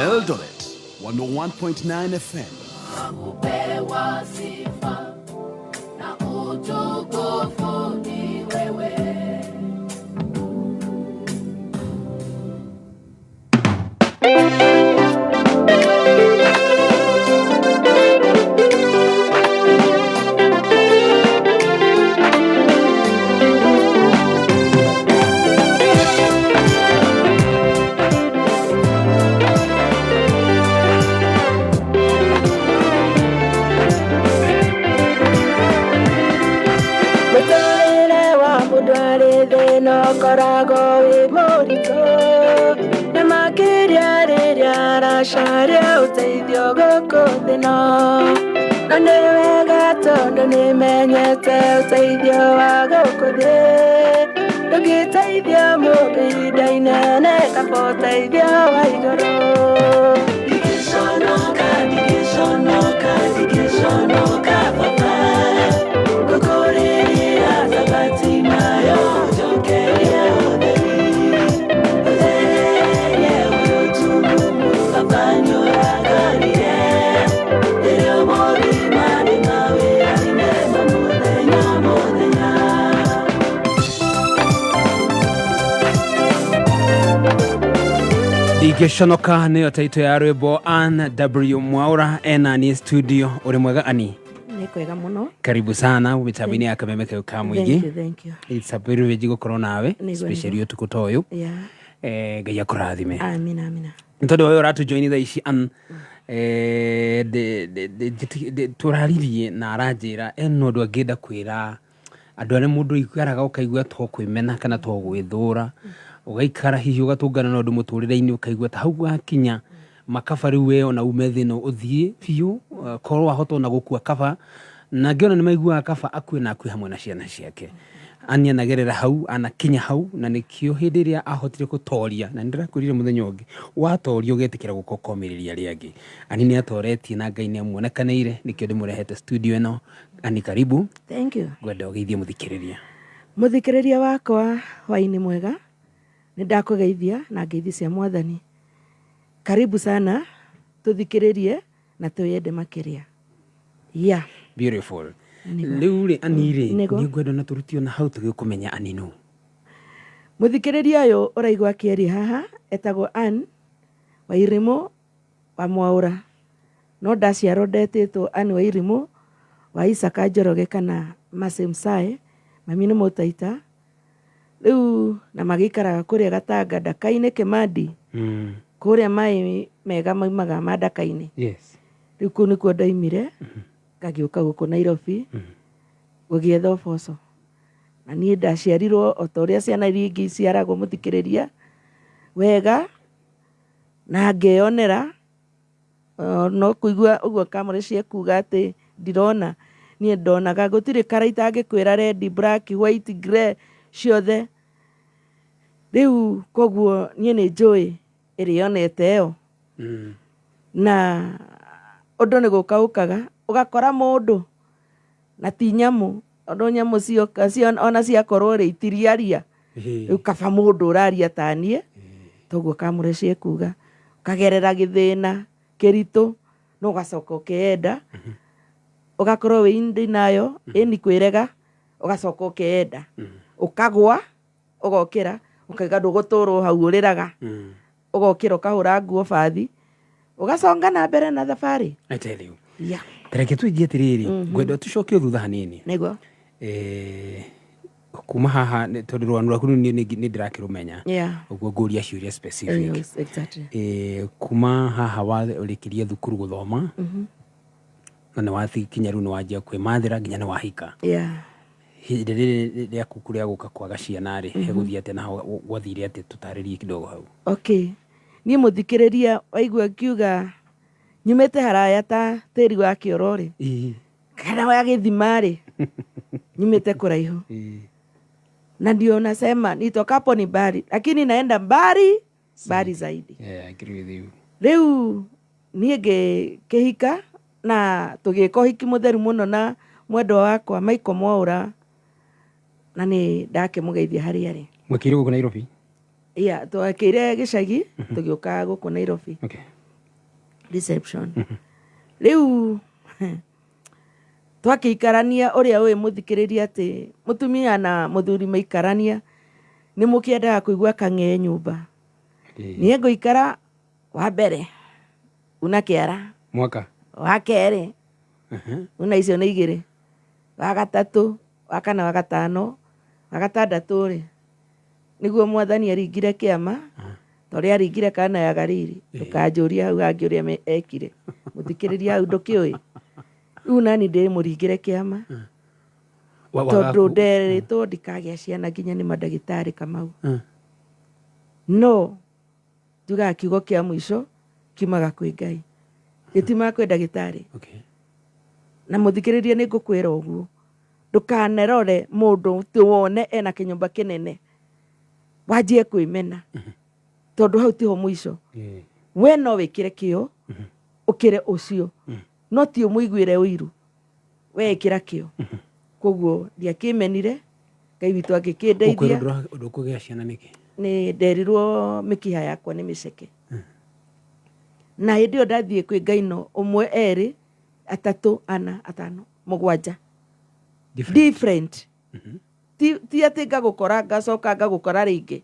Eldoret 101.9 FM. Upewa sifa na utukufu ni wewe. Mũtũrĩre wa mũndũ arĩ thĩna ũkoragwo wĩ mũritũ na makĩria rĩrĩa aracaria ũteithio gũkũ thĩ-ĩno no nĩ wega tondũ nĩmenyete ũteithio wa gũkũ thĩ ndũngĩteithia mũndũ ihinda inene kaba ũteithio wa igũrũ. Ndingĩconoka, ndingĩconoka, ndingĩconoka baba ngũkũrĩrĩra thabati nayo njokerie ũtheri ũthererie ũyũ tumumu baba nĩũragarire rĩrĩa mũgima ndĩ mawĩra-inĩ ma mũthenya mũthenya. Ndingĩconoka nĩyo taito ya rwĩmbo Ann W Mwaura ena ni studio. Ũrĩ mwega Ani? Nĩ kwega mũno. Karibu sana mĩtambo-inĩ ya Kameme kayũ ka Thank mũingĩ. you, thank you. It's a privilege gũkorwo nawe Nĩguo, especially nĩguo. ũtukũ ta ũyũ. Yeah. Ngai akũrathime. Amina, amina. Nĩ tondũ wewe ũratũjoini thaa ici Ann, tũraririe na aranjĩra ena ũndũ angĩenda kwĩra andũ arĩa mũndũ aikaraga ũkaigua to kwĩmena kana to gwĩthũra, ũgaikara hihi ũgatũngana na ũndũ mũtũrĩre-inĩ ũkaigua ta hau wakinya makaba rĩu we ona ume thĩ ĩno ũthiĩ biũ, korwo wahota ona gũkua kaba, na angĩ ona nĩ maiguaga kaba akue na akue hamwe na ciana ciake. Ani anagerera hau, anakinya hau, na nĩkĩo hĩndĩ ĩrĩa ahotire gũtoria, na nĩndĩrakwĩrire mũthenya ũngĩ, watoria ũgetĩkĩra gũka ũkomĩrĩria arĩa angĩ. Ani nĩ atoretie na Ngai nĩ amuonekanĩire, nĩkĩo ndĩmũrehete studio ĩno. Ani karibu. Thank you. Ngwenda ũgeithie mũthikĩrĩria. Mũthikĩrĩria wakwa hwainĩ mwega, nĩ ndakũgeithia na ngeithi cia mwathani. Karibu sana tũthikĩrĩrie na twĩyende makĩria. Yeah. Beautiful. Nĩguo. Rĩu rĩ Ani rĩ, Nĩguo. nĩ ngwenda ona tũrutio na hau tũgĩkũmenya Ani nũ. Mũthikĩrĩria ũyũ ũraigua akĩaria haha etagwo Ann Wairimũ wa Mwaũra. No ndaciarwo ndetĩtwo Ann Wairimũ wa Isaka Njoroge kana Mercy Msae, mami nĩ Mũtaita. Rĩu na magĩikaraga kũrĩa Gatanga Ndaka-inĩ Kĩmandi, kũrĩa maĩ mega maumaga ma Ndaka-inĩ. Yes. Rĩu kũu nĩkuo ndaimire ngagĩũka gũkũ Nairobi gũgĩetha ũboco. Na niĩ ndaciarirwo o ta ũrĩa ciana iria ingĩ iciaragwo mũthikĩrĩria wega na ngeyonera no kũigua ũguo Kamũre ciekuga atĩ ndirona, niĩ ndonaga gũtirĩ kara itangĩkwĩra red, black, white, grey ciothe. Rĩu koguo niĩ nĩ njũĩ ĩrĩa yonete ĩyo. Na ũndũ nĩ gũka ũkaga ũgakora mũndũ na ti nyamũ, tondũ nyamũ cioka ona ciakorwo rĩ itiriaria. Rĩu kaba mũndũ ũraria ta niĩ, toguo Kamũre ciekuga, ũkagerera gĩthĩna kĩritũ no ũgacoka ũkeyenda, ũgakorwo wĩ in denial, ĩni kwĩrega, ũgacoka ũkeyenda, ũkagwa, ũgokĩra, ũkauga ndũgũtũra o hau ũrĩraga, ũgokĩra ũkahũra nguo bathi, ũgaconga na mbere na thabarĩ. I tell you. Yeah. Tareke tũingie atĩrĩrĩ, ngwenda tũcoke thutha hanini. Nĩguo. Kuma haha tondũ rũgano rwaku rĩu niĩ nĩ ndĩrakĩrũmenya. Yeah. Ũguo ngũria ciũria specific. Yes, exactly. Kuma haha warĩkirie thukuru gũthoma, na nĩ wakinya rĩu nĩ wanjia kwĩmathĩra nginya nĩ wahika. Yeah. Hĩndĩ rĩrĩ rĩaku rĩa gũka kwaga ciana rĩ, hegũthiĩ atĩa na gwathire atĩa tũtarĩrie kidogo hau. Okay. Niĩ mũthikĩrĩria waigua ngiuga nyumĩte haraya ta tĩri wa kĩoro rĩ, kana wa gĩthima rĩ, nyumĩte kũraihu. Na ndio nasema nitokapo ni mbali, lakini naenda mbali mbali zaidi. Yeah, I agree with you. Rĩu niĩ ngĩkĩhika na tũgĩka ũhiki mũtheru mũno na mwendwa wakwa Michael Mwaũra, na nĩ ndakĩmũgeithia harĩa arĩ. Mwekĩire gũkũ Nairobi? Yeah, twakĩire gĩcagi tũgĩũka gũkũ Nairobi. Okay. Reception. Rĩu twakĩikarania ũrĩa ũĩ mũthikĩrĩria atĩ mũtumia na mũthuri maikarania nĩ mũkĩendaga kũigua kang'ee nyũmba. Niĩ ngũikara wa mbere una kĩara. Mwaka. Wa kerĩ una icio nĩ igĩrĩ, wa gatatũ, wa kana, wa gatano, wa gatandatũ rĩ, nĩguo mwathani aringire kĩama ta ũrĩa aringire Kana ya Galili. Ndũkanjũrie hau hangĩ ũrĩa ekire, mũthikĩrĩria hau ndũkĩũĩ. Rĩu nani ndĩmũringĩre kĩama tondũ nderĩtwo ndikagĩa ciana nginya nĩ mandagĩtarĩ Kamau. No njugaga kiugo kĩa mũico kiumaga kwĩ Ngai, gĩtiumaga kwĩ ndagĩtarĩ. Na mũthikĩrĩria nĩ ngũkwĩra ũguo, ndũkanerore mũndũ tĩ wone ena kĩnyũmba kĩnene wanjie kwĩmena, tondũ hau tiho mũico. We no wĩkĩre kĩo ũkĩre ũcio, no ti ũmũiguĩre ũiru. We ĩkĩra kĩo. Koguo ndiakĩmenire, Ngai witũ angĩkĩndeithia. Ũkwĩrwo ndũkũgĩa ciana nĩkĩ? Nĩ nderirwo mĩkiha yakwa nĩ mĩceke. Na hĩndĩ ĩyo ndathiĩ kwĩ Ngaino ũmwe, erĩ, atatũ, ana, atano, mũgwanja. Different. Different. Ti atĩ ngagũkora ngacoka ngagũkora rĩngĩ.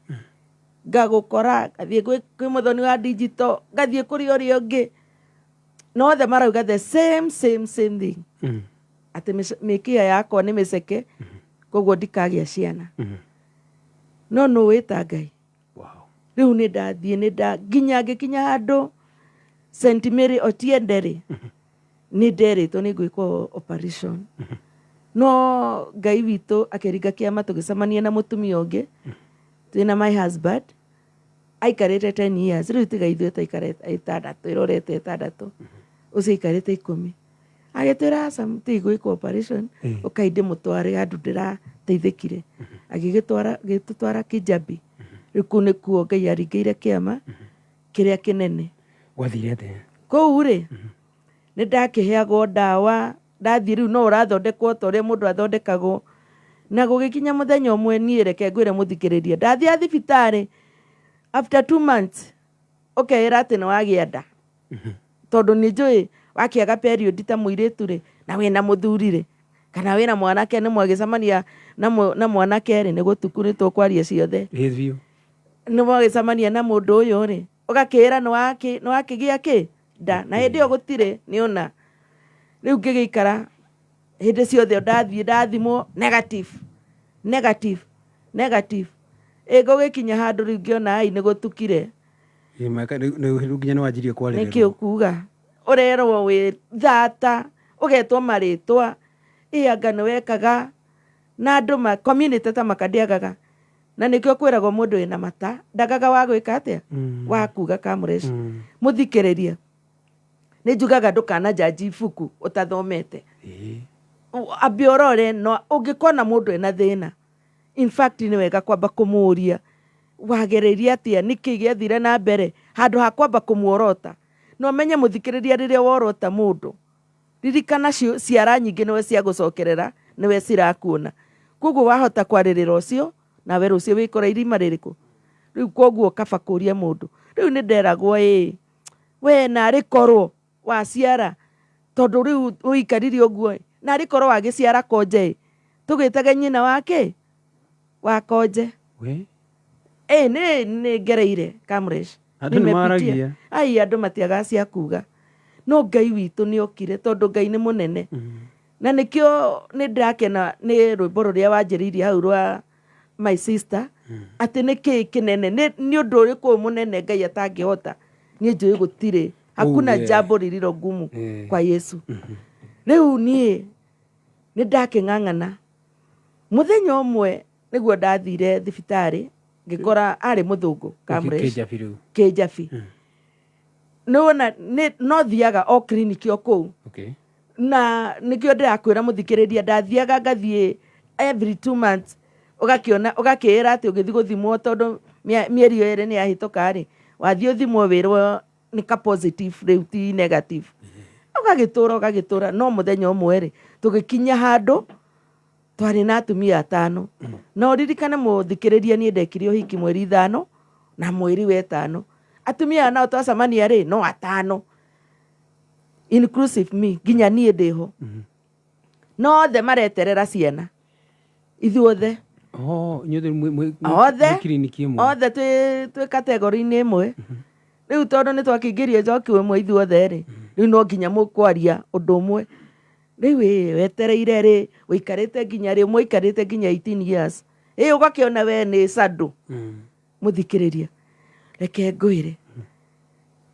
Ngagũkora ngathiĩ kwĩ mũthoni wa digital, ngathiĩ kũrĩ ũrĩa ũngĩ. Na othe marauga the same same same thing. Atĩ mĩkiha yakwa nĩ mĩceke, koguo ndikagĩa ciana. No nũ wĩta Ngai? Rĩu nĩ ndathiĩ, nĩ nda nginya ngĩkinya handũ St Mary Otiende rĩ, nĩ nderĩtwo nĩ ngwĩkwo operation. No Ngai witũ akĩringa kĩama, tũgĩcemania na mũtumia ũngĩ twĩna my husband aikarĩte 10 years. Rĩu tiga ithuĩ tũikarĩte ĩtandatũ, ĩrorete ĩtandatũ, ũcio aikarĩte 10. Agĩtwĩra aca, mũtigwĩkwo operation, ũkai ndĩmũtware handũ ndĩrateithĩkire. Agĩgĩtwara, agĩtũtwara Kijabi. Rĩu kũu nĩkuo Ngai aringĩire kĩama kĩrĩa kĩnene. Gwathire atĩa? Kũu rĩ, nĩ ndakĩheagwo ndawa, ndathiĩ rĩu no ũrathondekwo ta ũrĩa mũndũ athondekagwo. Na gũgĩkinya mũthenya ũmwe niĩ reke ngwĩre mũthikĩrĩria, ndathiaga thibitarĩ after 2 months ũkeĩra atĩ nĩ wagĩa nda. Tondũ nĩ njũĩ wakĩaga period ta mũirĩtu rĩ, na wĩna mũthuri rĩ, kana wĩna mwanake, nĩ mwagĩcemania na mwanake rĩ, nĩ gũtuku nĩ tũkwaria ciothe. Ĩ biũ. Nĩ mwagĩcemania na mũndũ ũyũ rĩ, ũgakĩĩra nĩ wakĩgĩa kĩ nda, na hĩndĩ ĩyo gũtirĩ nĩ ũna. Rĩu ngĩgĩikara hĩndĩ ciothe ndathiĩ ndathimwo negative, negative, negative. Ĩ ngũgĩkinya handũ rĩu ngĩona ai nĩ gũtukire. Ĩ, maka, rĩu nginya nĩ wanjirie kwarĩrĩrwo. Nĩkĩ ũkuga? Ũrerwo wĩ thata, ũgetwo marĩtwa, ĩ anga nĩ wekaga na andũ ma community ta makandĩagaga. Na nĩkĩo kwĩragwo mũndũ wĩna mata ndagaga wa gwĩka atĩa? Wa kuga Kamresh. Mũthikĩrĩrie. Nĩ njugaga ndũkana judge ibuku ũtathomete. Ambe ũrore, no ũngĩkona mũndũ ena thĩna, in fact nĩ wega kwamba kũmũria wagereire atĩa, nĩkĩ gĩathire na mbere, handũ ha kwamba kũmuorota. Na ũmenye mũthikĩrĩria rĩrĩa worota mũndũ, ririkana ciara nyingĩ nĩwe cia gũcokerera, nĩwe cirakuona. Koguo wahota kwarĩrĩra ũcio, nawe rũciũ wĩkora irima rĩrĩkũ. Rĩu koguo kaba kũria mũndũ. Rĩu nĩ nderagwo ĩ, we narĩ korwo waciara, tondũ rĩu ũikarire ũguo ĩ, narĩ korwo wagĩciara konje ĩ, tũgĩtage nyina wa kĩ? Wa konje. We? Ĩ, nĩ ngereire Kamresh. Andũ nĩ Nimepitia. maragia. Ai, andũ matiagaga cia kuga. No Ngai witũ nĩ okire, tondũ Ngai nĩ mũnene. Na nĩkĩo nĩ ndĩrakena nĩ rwĩmbo rũrĩa wanjĩrĩirie hau rwa my sister, atĩ nĩ kĩĩ kĩnene, nĩ ũndũ ũrĩkũ mũnene Ngai atangĩhota. Niĩ njũĩ gũtirĩ, hakuna jambo lililo gumu kwa Yesu. Rĩu niĩ nĩ ndakĩng'ang'ana. Mũthenya ũmwe nĩguo ndathire thibitarĩ, ngĩkora arĩ mũthũngũ Kamresh. Kĩnjabi rĩu. Kĩnjabi. Nĩwona, no thiaga o clinic o kũu. Na nĩkĩo ndĩrakwĩra mũthikĩrĩria, ndathiaga ngathiĩ every 2 months, ũgakĩona, ũgakĩĩra atĩ ũgĩthiĩ gũthimwo tondũ mĩeri ĩyo ĩrĩ nĩ yahĩtũka rĩ, wathiĩ ũthimwo wĩrwo nĩ ka positive rĩu ti negative. Ũgagĩtũra, ũgagĩtũra, no mũthenya ũmwe rĩ, tũgĩkinya handũ twarĩ na atumia atano. Na ũririkane mũthikĩrĩria, niĩ ndekire ũhiki mweri 5 na mweri wa 5. Atumia aya nao twacemania rĩ, no atano. Inclusive me, nginya niĩ ndĩho. No othe mareterera ciana, ithuothe. Oh, inyuothe Othe. mwĩ kiriniki ĩmwe. Othe twĩ kategori-inĩ ĩmwe. Rĩu tondũ nĩ twakĩingĩria njoki ĩmwe ithuothe rĩ, rĩu no nginya mũkwaria ũndũ ũmwe. Rĩu ĩ wetereire rĩ, ũikarĩte nginya rĩ, ũmwe aikarĩte nginya 18 years. Ĩ ũgakĩona we nĩ candũ. Mũthikĩrĩria, reke ngwĩre,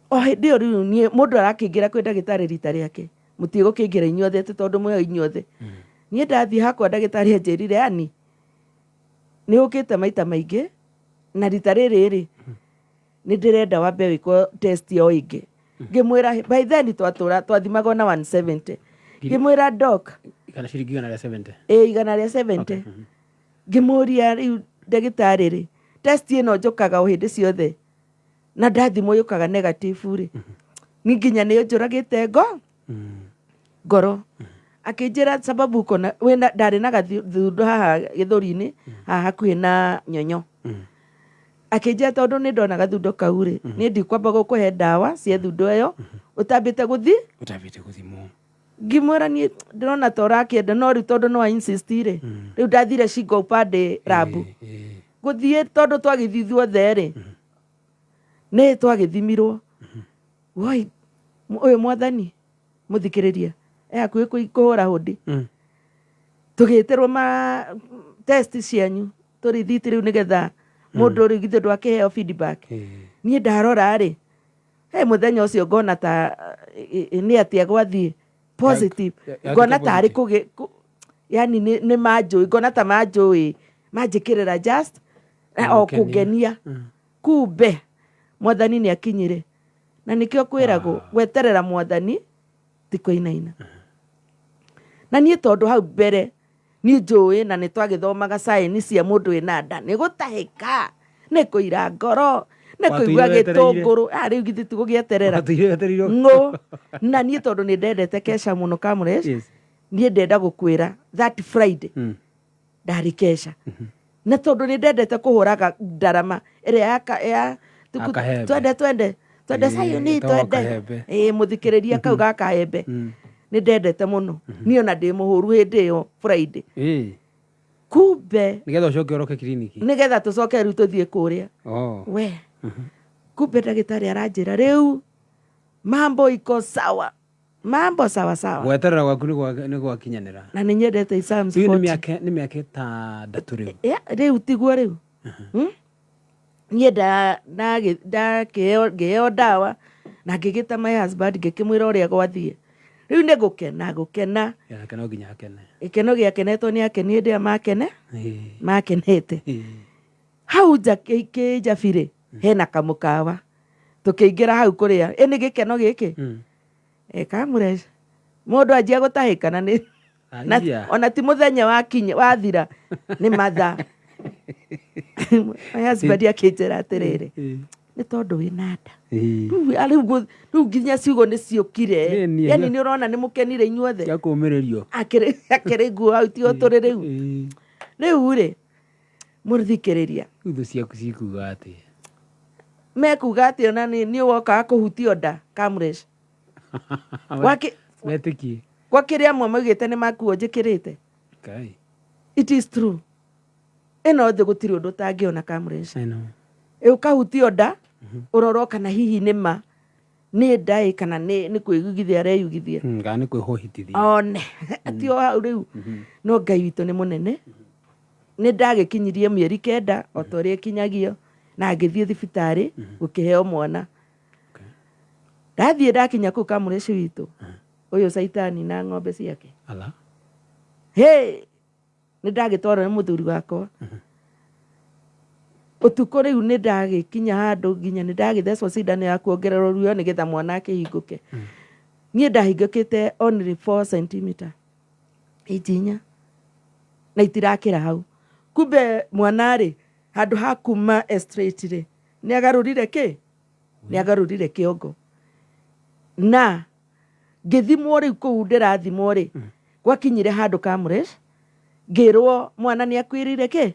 o hĩndĩ ĩyo rĩu niĩ mũndũ arakĩingĩra kwĩ ndagĩtarĩ rita rĩake, mũtigũkĩingĩra inyuothe atĩ tondũ mwĩho inyuothe. Niĩ ndathiĩ hakwa ndagĩtarĩ anjĩrire, yani nĩ ũkĩte maita maingĩ na rita rĩrĩ rĩ, nĩ ndĩrenda wambe wĩkwo test o ĩngĩ. Ngĩmwĩra by then twatũra twathimagwo na 170. Ngĩmwĩra doc, Kana ciringi 170. Ĩ, 170. Ngĩmũria rĩu ndagĩtarĩ rĩ, test ĩno njũkaga o hĩndĩ ciothe na ndathimwo yũkaga negative rĩ, ni nginya nĩ ũnjũragĩte ngoro. Akĩnjĩra sababu uko na wĩna, ndarĩ na gathundo haha gĩthũri-inĩ, haha hakuhĩ na nyonyo. Akĩnjĩra tondũ nĩ ndona gathundo kau rĩ, niĩ ndikwamba gũkũhe ndawa cia thundo ĩyo ũtambĩte gũthi Ũtambĩte gũthimwo. Ngĩmwĩra niĩ ndĩrona ta ũrakĩenda, no rĩu tondũ no insist rĩ, rĩu ndathire shingo upande rabu gũthiĩ, tondũ twagĩthiĩ ithuothe rĩ, nĩ twagĩthimirwo. Woi, ũyũ mwathani, mũthikĩrĩria, e hakuhĩ kũhũra hũndi. Tũgĩtĩrwo ma test cianyu tũrithiti rĩu, nĩgetha mũndũ rĩu githĩ ndwakĩheo feedback. Niĩ ndarora rĩ, he mũthenya ũcio ngona ta nĩ atĩa gwathiĩ positive. Ngona tarĩ kũgĩ yani nĩ manjũĩ, ngona ta manjũĩ manjĩkĩrĩra just o Kũngenia. Kũngenia. Kumbe mwathani nĩ akinyire, na nĩkĩo kwĩragwo gweterera mwathani ti kũinaina. Na niĩ tondũ hau mbere niĩ njũĩ na nĩ twagĩthomaga saini cia mũndũ wĩna nda, nĩ gũtahĩka, nĩ kũira ngoro, nĩ kũigua Watũire wetereire. gĩtũngũrũ. Ah, rĩu githĩ ti gũgĩeterera? Watũire wetereire. Ng'ũ na niĩ tondũ nĩ ndendete kesha mũno, Kamresh. Niĩ ndenda gũkwĩra that Friday ndarĩ kesha, na tondũ nĩ ndendete kũhũraga ndarama ĩrĩa ya Akahembe. Twende, twende, twende. Ĩĩ, Sayuni. ĩtagwo Twende. Kahembe. Ĩĩ, mũthikĩrĩria, kau ga kahembe nĩ ndendete mũno niĩ, ona ndĩ mũhũru hĩndĩ ĩyo Friday. Kumbe Nĩgetha ũcoke ũroke kiriniki. Nĩgetha tũcoke rĩu tũthiĩ kũrĩa. Oh. We, kumbe ndagĩtarĩ aranjĩra rĩu mambo iko sawa, mambo sawa sawa. Gweterera gwaku nĩ gwakinyanĩra. Na nĩ nyendete Psalms Rĩu nĩ 40. mĩaka 6 rĩu. Ya, rĩu tiguo rĩu. Niĩ ndakĩheo, ngĩheo ndawa na ngĩgĩta my husband, ngĩkĩmwĩra ũrĩa gwathiĩ. Rĩu nĩ gũkena gũkena. Nake no nginya akene. Gĩkeno gĩakenetwo nĩ akeni hĩndĩ ĩrĩa makene makenete. Hau nja kĩnjabi-rĩ, hena kamũkawa, tũkĩingĩra hau kũrĩa. Ĩ nĩ gĩkeno gĩkĩ. Kamũreca mũndũ anjia gũtahĩka na nĩ na, Aya. ona ti mũthenya wakinya wathira, nĩ mathaa. My husband akĩnjĩra atĩrĩrĩ, nĩ tondũ wĩna nda. Rĩu nginya ciugo nĩ ciũkire. Yani nĩ ũrona nĩ mũkenire inyuothe. Cia kũũmĩrĩrio. Akĩrĩ nguo hau tio tũrĩ rĩu. Rĩu rĩ, mũthikĩrĩria, Rĩu thũ ciaku cikuga atĩa? Mekuga atĩ ona nĩ wokaga kũhutio nda, Kamresh. Metĩkie. Gwa kĩrĩa amwe maugĩte nĩ makuo njĩkĩrĩte. Ngai. It is true, ĩno thĩ gũtirĩ ũndũ ũtangĩona, Kamresh. I know. Ĩ ũkahutio nda, ũrorwo kana hihi nĩ ma nĩ nda ĩ, kana nĩ kwĩyugithia areyugithia. Kana nĩ kwĩhũhitithia. One ti o hau rĩu, no Ngai witũ nĩ mũnene. Nĩ ndagĩkinyirie mĩeri 9 o ta ũrĩa ĩkinyagio, na ngĩthiĩ thibitarĩ gũkĩheo mwana. Ndathiĩ, ndakinya kũu, Kamũreci witũ ũyũ caitani na ng'ombe ciake. Ala. Hĩ, nĩ ndagĩtwarwo nĩ mũthuri wakwa ũtukũ. Rĩu nĩ ndagĩkinya handũ nginya nĩ ndagĩthecwo cindano ya kuongererwo ruo nĩgetha mwana akĩhingũke. Niĩ ndahingũkĩte only 4 centimeter, inji 4, na itirakĩra hau. Kumbe mwana rĩ, handũ ha kuma straight rĩ, nĩ agarũrire kĩ, nĩ agarũrire kĩongo. Na ngĩthimwo rĩu kũu ndĩrathimwo rĩ, gwakinyire handũ, Kamresh, ngĩrwo mwana nĩ akuĩrĩire kĩ.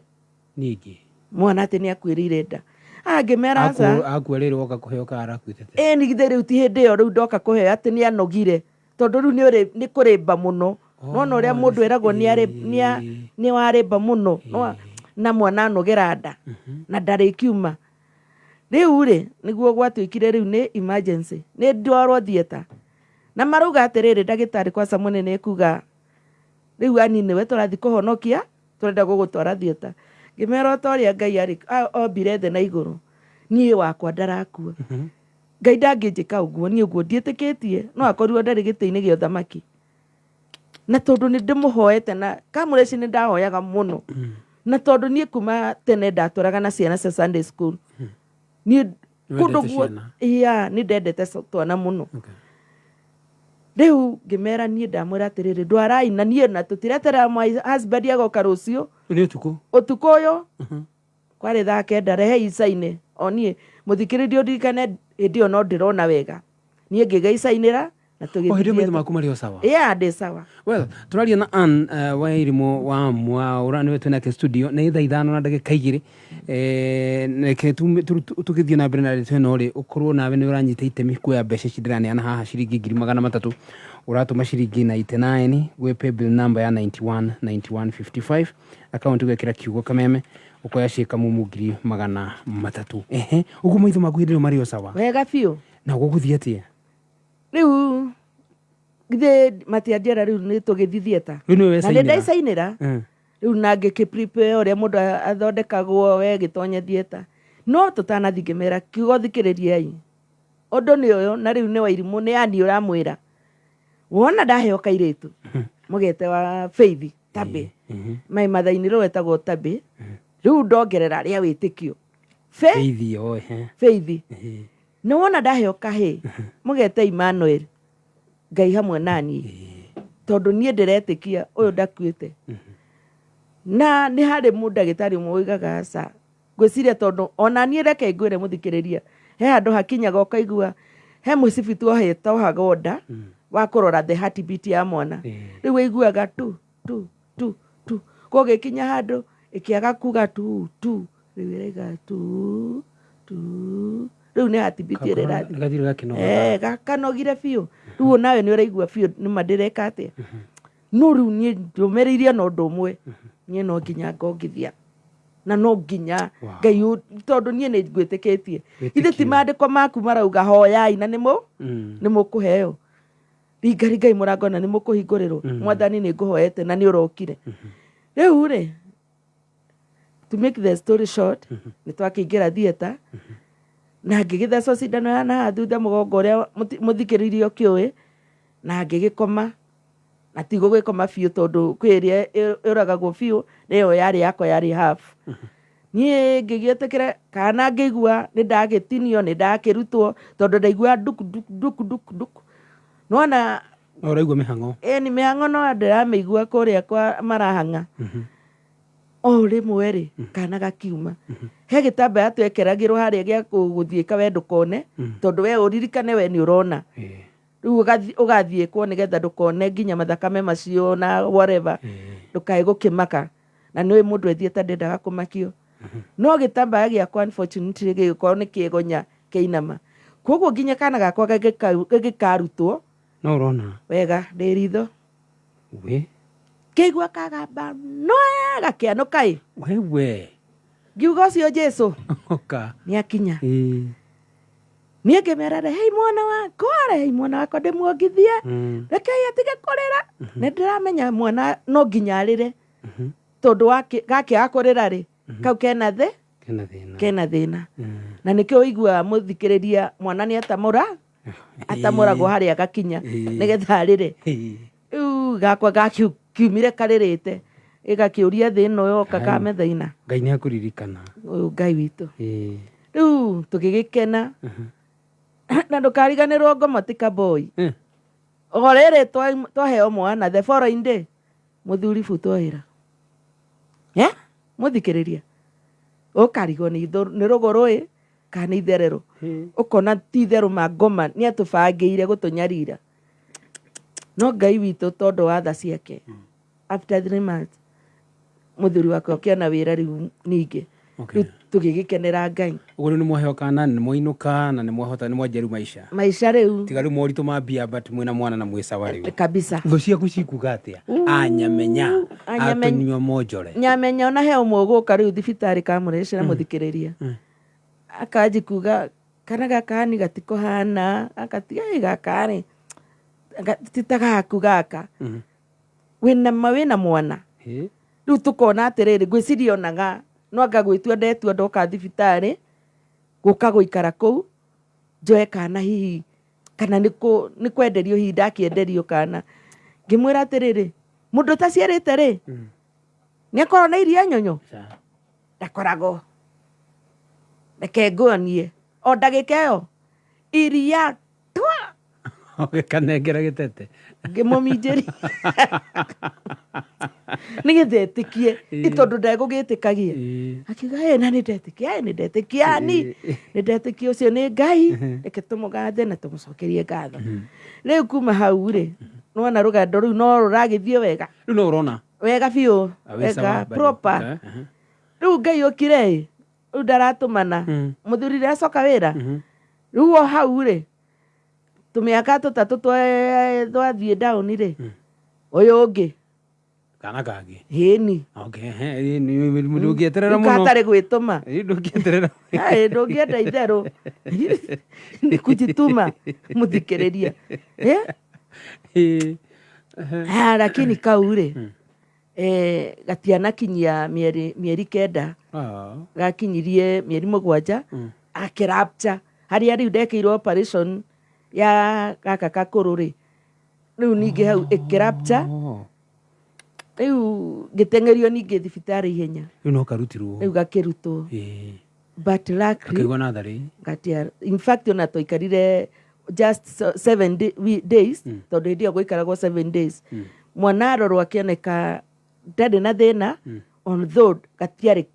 Ningĩ. Mwana atĩ nĩ akuĩrĩire nda. Ah, ngĩmera aca. Akua rĩrĩ woka kũheo kana arakuĩte tene? Ĩ nĩ githĩ rĩu ti hĩndĩ ĩyo rĩu ndoka kũheo atĩ nĩ anogire. Tondũ rĩu nĩ kũrĩmba mũno. Nona ũrĩa mũndũ eragwo nĩ warĩmba mũno. Na mwana anogera nda na ndarĩkiuma. Rĩu rĩ, nĩguo gwatuĩkire rĩu nĩ emergency. Nĩ ndwarwo theatre. Na marauga atĩrĩrĩ, ndagĩtarĩ kwanza mũnene ekuga rĩu ani nĩwe tũrathiĩ kũhonokia, tũrenda gũgũtwara theatre. Ngĩmera o ta ũrĩa Ngai arĩ, ombire thĩ na igũrũ, niĩ wakwa ndarakua. Ngai ndangĩnjĩka ũguo, niĩ ũguo ndiĩtĩkĩtie, no akorirwo ndarĩ gĩtĩ-inĩ gĩa ũthamaki. Na tondũ nĩ ndĩmũhoete na Kamũreci nĩ ndahoyaga mũno. Na tondũ niĩ kuma tene ndatũraga na ciana cia Sunday school. Niĩ Nĩwendete kũndũ guo ciana? Yeah, nĩ ndendete twana mũno. Rĩu ngĩmera niĩ ndamwĩra atĩrĩrĩ, ndwarai na niĩ na tũtireterera my husband agoka rũciũ. Nĩ ũtukũ? Ũtukũ ũyũ. Kwarĩ thaa 9, rehei icainĩ. O niĩ mũthikĩrĩria ũririkane hĩndĩ ĩyo no ndĩrona wega. Niĩ ngĩgĩicainĩra na O hĩndĩ ĩyo tũgĩthiĩ maitho maku marĩ o sawa? Yeah, ndĩ sawa. Well, tũraria na Ann wa Irimũ wa Mwaũra, nĩwe twĩ nake studio. Nĩ thaa 5:02. Reke tũgĩthiĩ na mbere na ndeto ĩno rĩ, ũkorwo nawe nĩ ũranyita itemi kuoya mbeca ici ndĩraneana haha, ciringi 300,000. Ũratũma ciringi 99 gwĩ paybill number ya 91 91 55, account ũgekĩra kiugo Kameme, ũkoya ciĩkamumu 300,000. Ehe, ũguo maitho maku hĩndĩ ĩyo marĩ o sawa? Wega biũ. Na gũgũthiĩ atĩa? Rĩu githĩ matianjĩra rĩu nĩ tũgĩthiĩ theatre. Rĩu nĩwe Na nĩ wecainĩra? ndaicainĩra. Rĩu na ngĩkĩ prepare ũrĩa mũndũ athondekagwo we gĩtonye theatre. No tũtanathiĩ ngĩmera kiugo thikĩrĩriai. Ũndũ nĩ ũyũ na rĩu nĩ Wairimũ nĩ ani ũramwĩra. Wona ndaheo kairĩtu mũgete wa Faith Tabe. Mai mathainĩ rĩu etagwo Tabe. Rĩu ndongerera rĩa wĩtĩkio. Faith, oh, ehe. Faith. Nĩ wona ndaheo kahĩ mũgete Emmanuel, Ngai hamwe naniĩ. Tondũ niĩ ndĩretĩkia ũyũ ndakuĩte. Na nĩ harĩ mũndagĩtarĩ ũmwe ũigaga aca. Ngwĩciria tondũ ona niĩ reke ngwĩre mũthikĩrĩria, he handũ hakinyaga ũkaigua he mũcibi tuohagwo nda wa kũrora the heartbeat ya mwana. Rĩu ũiguaga tu tu tu tu. Kũgĩkinya handũ ĩkĩaga kuga tu tu, rĩu ĩraiga tu tu. Rĩu nĩ heartbeat ĩrĩa ĩrathiĩ. Gathire gakĩnoga. Gakanogire biũ. Rĩu onawe nĩ ũraigua biũ nĩma ndĩreka atĩa. No rĩu niĩ ndũmĩrĩirie na ũndũ ũmwe, niĩ no nginya ngongithia. Na no nginya Ngai tondũ niĩ nĩ ngwĩtĩkĩtie. Githĩ ti maandĩko maku marauga hoyai na nĩ mũkũheo. Ringa ringai mũrango na nĩ mũkũhingũrĩrwo. Mwathani nĩ ngũhoete na nĩ ũrokire. Rĩu rĩ, to make the story short, nĩ twakĩingĩra theatre na ngĩgĩthecwo cindano ya nahaha thutha mũgongo ũrĩa mũthikĩrĩria ũkĩũĩ, na ngĩgĩkoma. Na ti gũgĩkoma biũ tondũ kwĩ ĩrĩa ĩũragagwo biũ, na ĩyo yarĩ yakwa yarĩ half. Niĩ ngĩgĩtĩkĩra kana ngĩigua nĩ ndagĩtinio, nĩ ndakĩrutwo tondũ ndaiguaga nduku nduku nduku nduku nduku. Nĩwona No ũraigua mĩhang'o? Ĩni mĩhang'o no ndĩramĩigua kũrĩa kwa marahang'a. O rĩmwe rĩ, kana gakiuma. He gĩtambaya twekeragĩrwo harĩa gĩa gũthiĩka we ndũkone, tondũ we ũririkane we nĩ ũrona. Rĩu ũgathiĩkwo nĩgetha ndũkone nginya mathakame macio na whatever, ndũkae gũkĩmaka. Na nĩũĩ mũndũ ethiĩte ndendaga kũmakio. No gĩtambaya gĩakwa unfortunately gĩgĩkorwo nĩ kĩgonya kĩinama. Koguo nginya kana gakwa gagĩkarutwo. No ũrona? Wega, ndĩ ritho. We. Ngĩigua kagamba noe gakĩanũka ĩ. Wewe. Ngiuga ũcio Jesu. Oka. Nĩ akinya. Niĩ ngĩmera rehei mwana wakwa, rehei mwana wakwa ndĩmuongithie. Rekei atige kũrĩra. Nĩ ndĩramenya mwana no nginya arĩre. Tondũ gakĩaga kũrĩra rĩ, kau kena thĩ? Kena thĩna. Kena thĩna. Na nĩkĩo ũiguaga mũthikĩrĩria mwana nĩ atamũra, atamũragwo harĩa gakinya, nĩgetha arĩre. Rĩu gakwa gakiumire karĩrĩte, ĩgakĩũria thĩ ĩno yoka kamethaina. Ngai nĩ akũririkana. Ũyũ Ngai witũ. Rĩu tũgĩgĩkena. Na ndũkariganĩrwo ngoma ti kaboi. O rĩrĩ twaheo mwana the following day, mũthuri butwo wĩra. Mũthikĩrĩria. Ũkarigwo nĩ rũgũrũ ĩ, kana nĩ ithererũ. Ũkona ti itherũ ma ngoma nĩ atũbangĩire gũtũnyarira. No Ngai witũ tondũ wa tha ciake, after 3 months, mũthuri wakwa akĩona wĩra rĩu ningĩ. Okay. Rĩu tũgĩgĩkenera Ngai. Ũguo rĩu nĩ mwaheo kana, nĩ mwainũka na nĩ mwahota, nĩ mwanjia rĩu maica. Maica rĩu. Tiga rĩu moritũ ma mbia, but mwĩna mwana na mwĩ sawa rĩu. Kabisa. Thũ ciaku cikuga atĩa? Anyamenya. Anyamenya. Atũnyua monjore. Nyamenya ona he ũmwe ũgũka rĩu thibitarĩ kamũrecera mũthikĩrĩria akanji kuga kana gaka ni gatikuhana, agatiga "Ĩ, gaka rĩ ti ta gaku gaka wĩna ma wĩna mwana." Ĩ? Rĩu tũkona atĩrĩrĩ, ngwĩciria onaga no anga gwĩtua ndetua ndoka thibitarĩ gũka gũikara kũu njoe kana, hihi kana nĩ kwenderio, hihi ndakĩenderio kana. Ngĩmwĩra atĩrĩrĩ, mũndũ ũtaciarĩte rĩ, nĩ akorwo na iria nyonyo? Ca. Ndakoragwo. Reke nguonie, o ndagĩka ĩyo iria twa. Ũgĩkanengera gĩtete. Ngĩmũminjĩria nĩgetha etĩkie, ĩ tondũ ndegũgĩtĩkagia. Akiuga, "Ĩ, na nĩ ndetĩkia, ĩ, nĩ ndetĩkia, ani nĩ ndetĩkia ũcio nĩ Ngai, reke tũmũgathe na tũmũcokerie ngatho." Rĩu kuma hau rĩ, nĩwona rũgendo rũu no rũragĩthiĩ wega. Rĩu no ũrona. Wega biũ. Ah, wĩ sawa, wega bado. Proper. Okay. Aha. Rĩu Ngai okire ĩ, rĩu ndaratũmana mũthuri ndacoka wĩra. Rĩu o hau rĩ, tũmĩaka 3 twathiĩ down rĩ, ũyũ ũngĩ. Kana kangĩ. Hĩni. Okay, ehe, ndũngĩeterera mũno. Katarĩ gwĩtũma. Ĩ, ndũngĩeterera. Ai, ndũngĩenda itherũ nĩ kujituma mũthikĩrĩria. Eh? Ĩ. Ah, lakini kau rĩ, gatianakinyia mĩeri 9. Ah. Gakinyirie mĩeri 7 akĩrapcha harĩa rĩu ndekĩirwo operation ya gaka kakũrũ rĩ, rĩu ningĩ hau ĩkĩrapcha. Oh. Rĩu ngĩteng'erio ningĩ thibitarĩ ihenya. Rĩu no karutirwo. Rĩu gakĩrutwo. But luckily Akĩigua natharĩ. Gatia, in fact ona twaikarire just 7 days, tondũ hĩndĩ ĩyo gũikaragwo 7 days. Mwana arorwo akĩoneka ndarĩ na thĩna, although gatiarĩ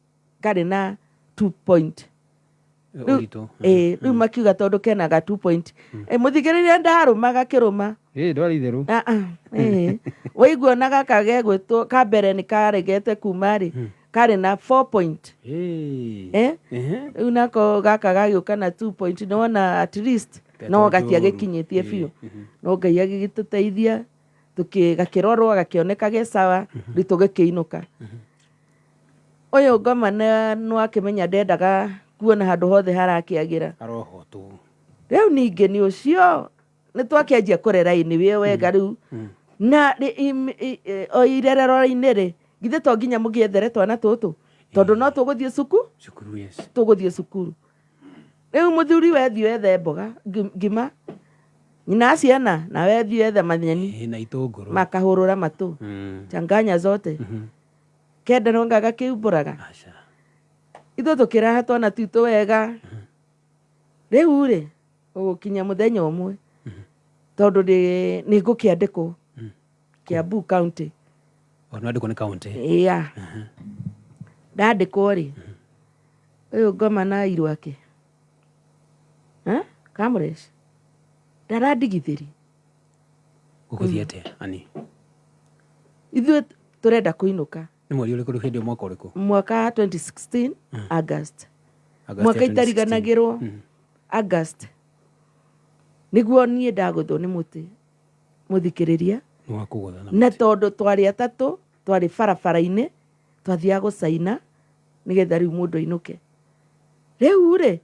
karĩ na 2 point Ũritũ. Ĩ, rĩu makiuga tondũ kena ga 2 point. Mũthikĩrĩria, ndarũma gakĩrũma. Ĩ, ndwarĩ itherũ. Ah, ah, ĩ. Waigua ona gaka gegwĩtwo ka mbere nĩ karegete kuma rĩ, karĩ na 4 point. Ĩ. Eh? Ehe. Rĩu nako gaka gagĩũka na 2 point, nĩwona at least no Getwo gatiagĩkinyĩtie njũru. biũ. No Ngai agĩgĩtũteithia, gakĩrorwo gakĩoneka ge sawa, rĩu tũgĩkĩinũka. Ũyũ ngoma nĩwakĩmenya ndendaga kuona handũ hothe harakĩagĩra. Arohotwo. Rĩu ningĩ nĩ ũcio nĩ twakĩanjia kũrera anyway wega rĩu na o irerero-inĩ rĩ, githĩ to nginya mũgĩethere twana tũtũ, tondũ no tũgũthiĩ Cukuru, yes. Tũgũthiĩ cukuru. Rĩu mũthuri wethiĩ wethe mboga ngima, nyina ciana na wethiĩ wethe manyeni. Ĩ, na itũngũrũ. Makahũrũra matũ. Changanya zote. Kenda nonga gakĩumbũraga. Aca. Ithuĩ tũkĩraha twana twitũ wega. Rĩu rĩ, ũgũkinya mũthenya ũmwe, tondũ nĩ ngũkĩandĩkwo Kiambu County. O nĩ wandĩkwo nĩ county. Iya, ndandĩkwo rĩ, ũyũ ngoma na airu ake. Eh? Kamresh ndarandigithĩri. Gũgũthiĩ atĩa ani? Ithuĩ tũrenda kũinũka. Nĩ mweri ũrĩkũ rĩu hĩndĩ ĩyo, mwaka ũrĩkũ? Mwaka 2016 August. August Mwaka ya 2016. itariganagĩrwo. August nĩguo niĩ ndagũthwo nĩ mũtĩ, mũthikĩrĩria. Nĩ wakũgũtha na Na tondũ twarĩ atatũ, twarĩ barabara-inĩ, twathiaga gũcaina nĩgetha rĩu mũndũ ainũke. Rĩu rĩ,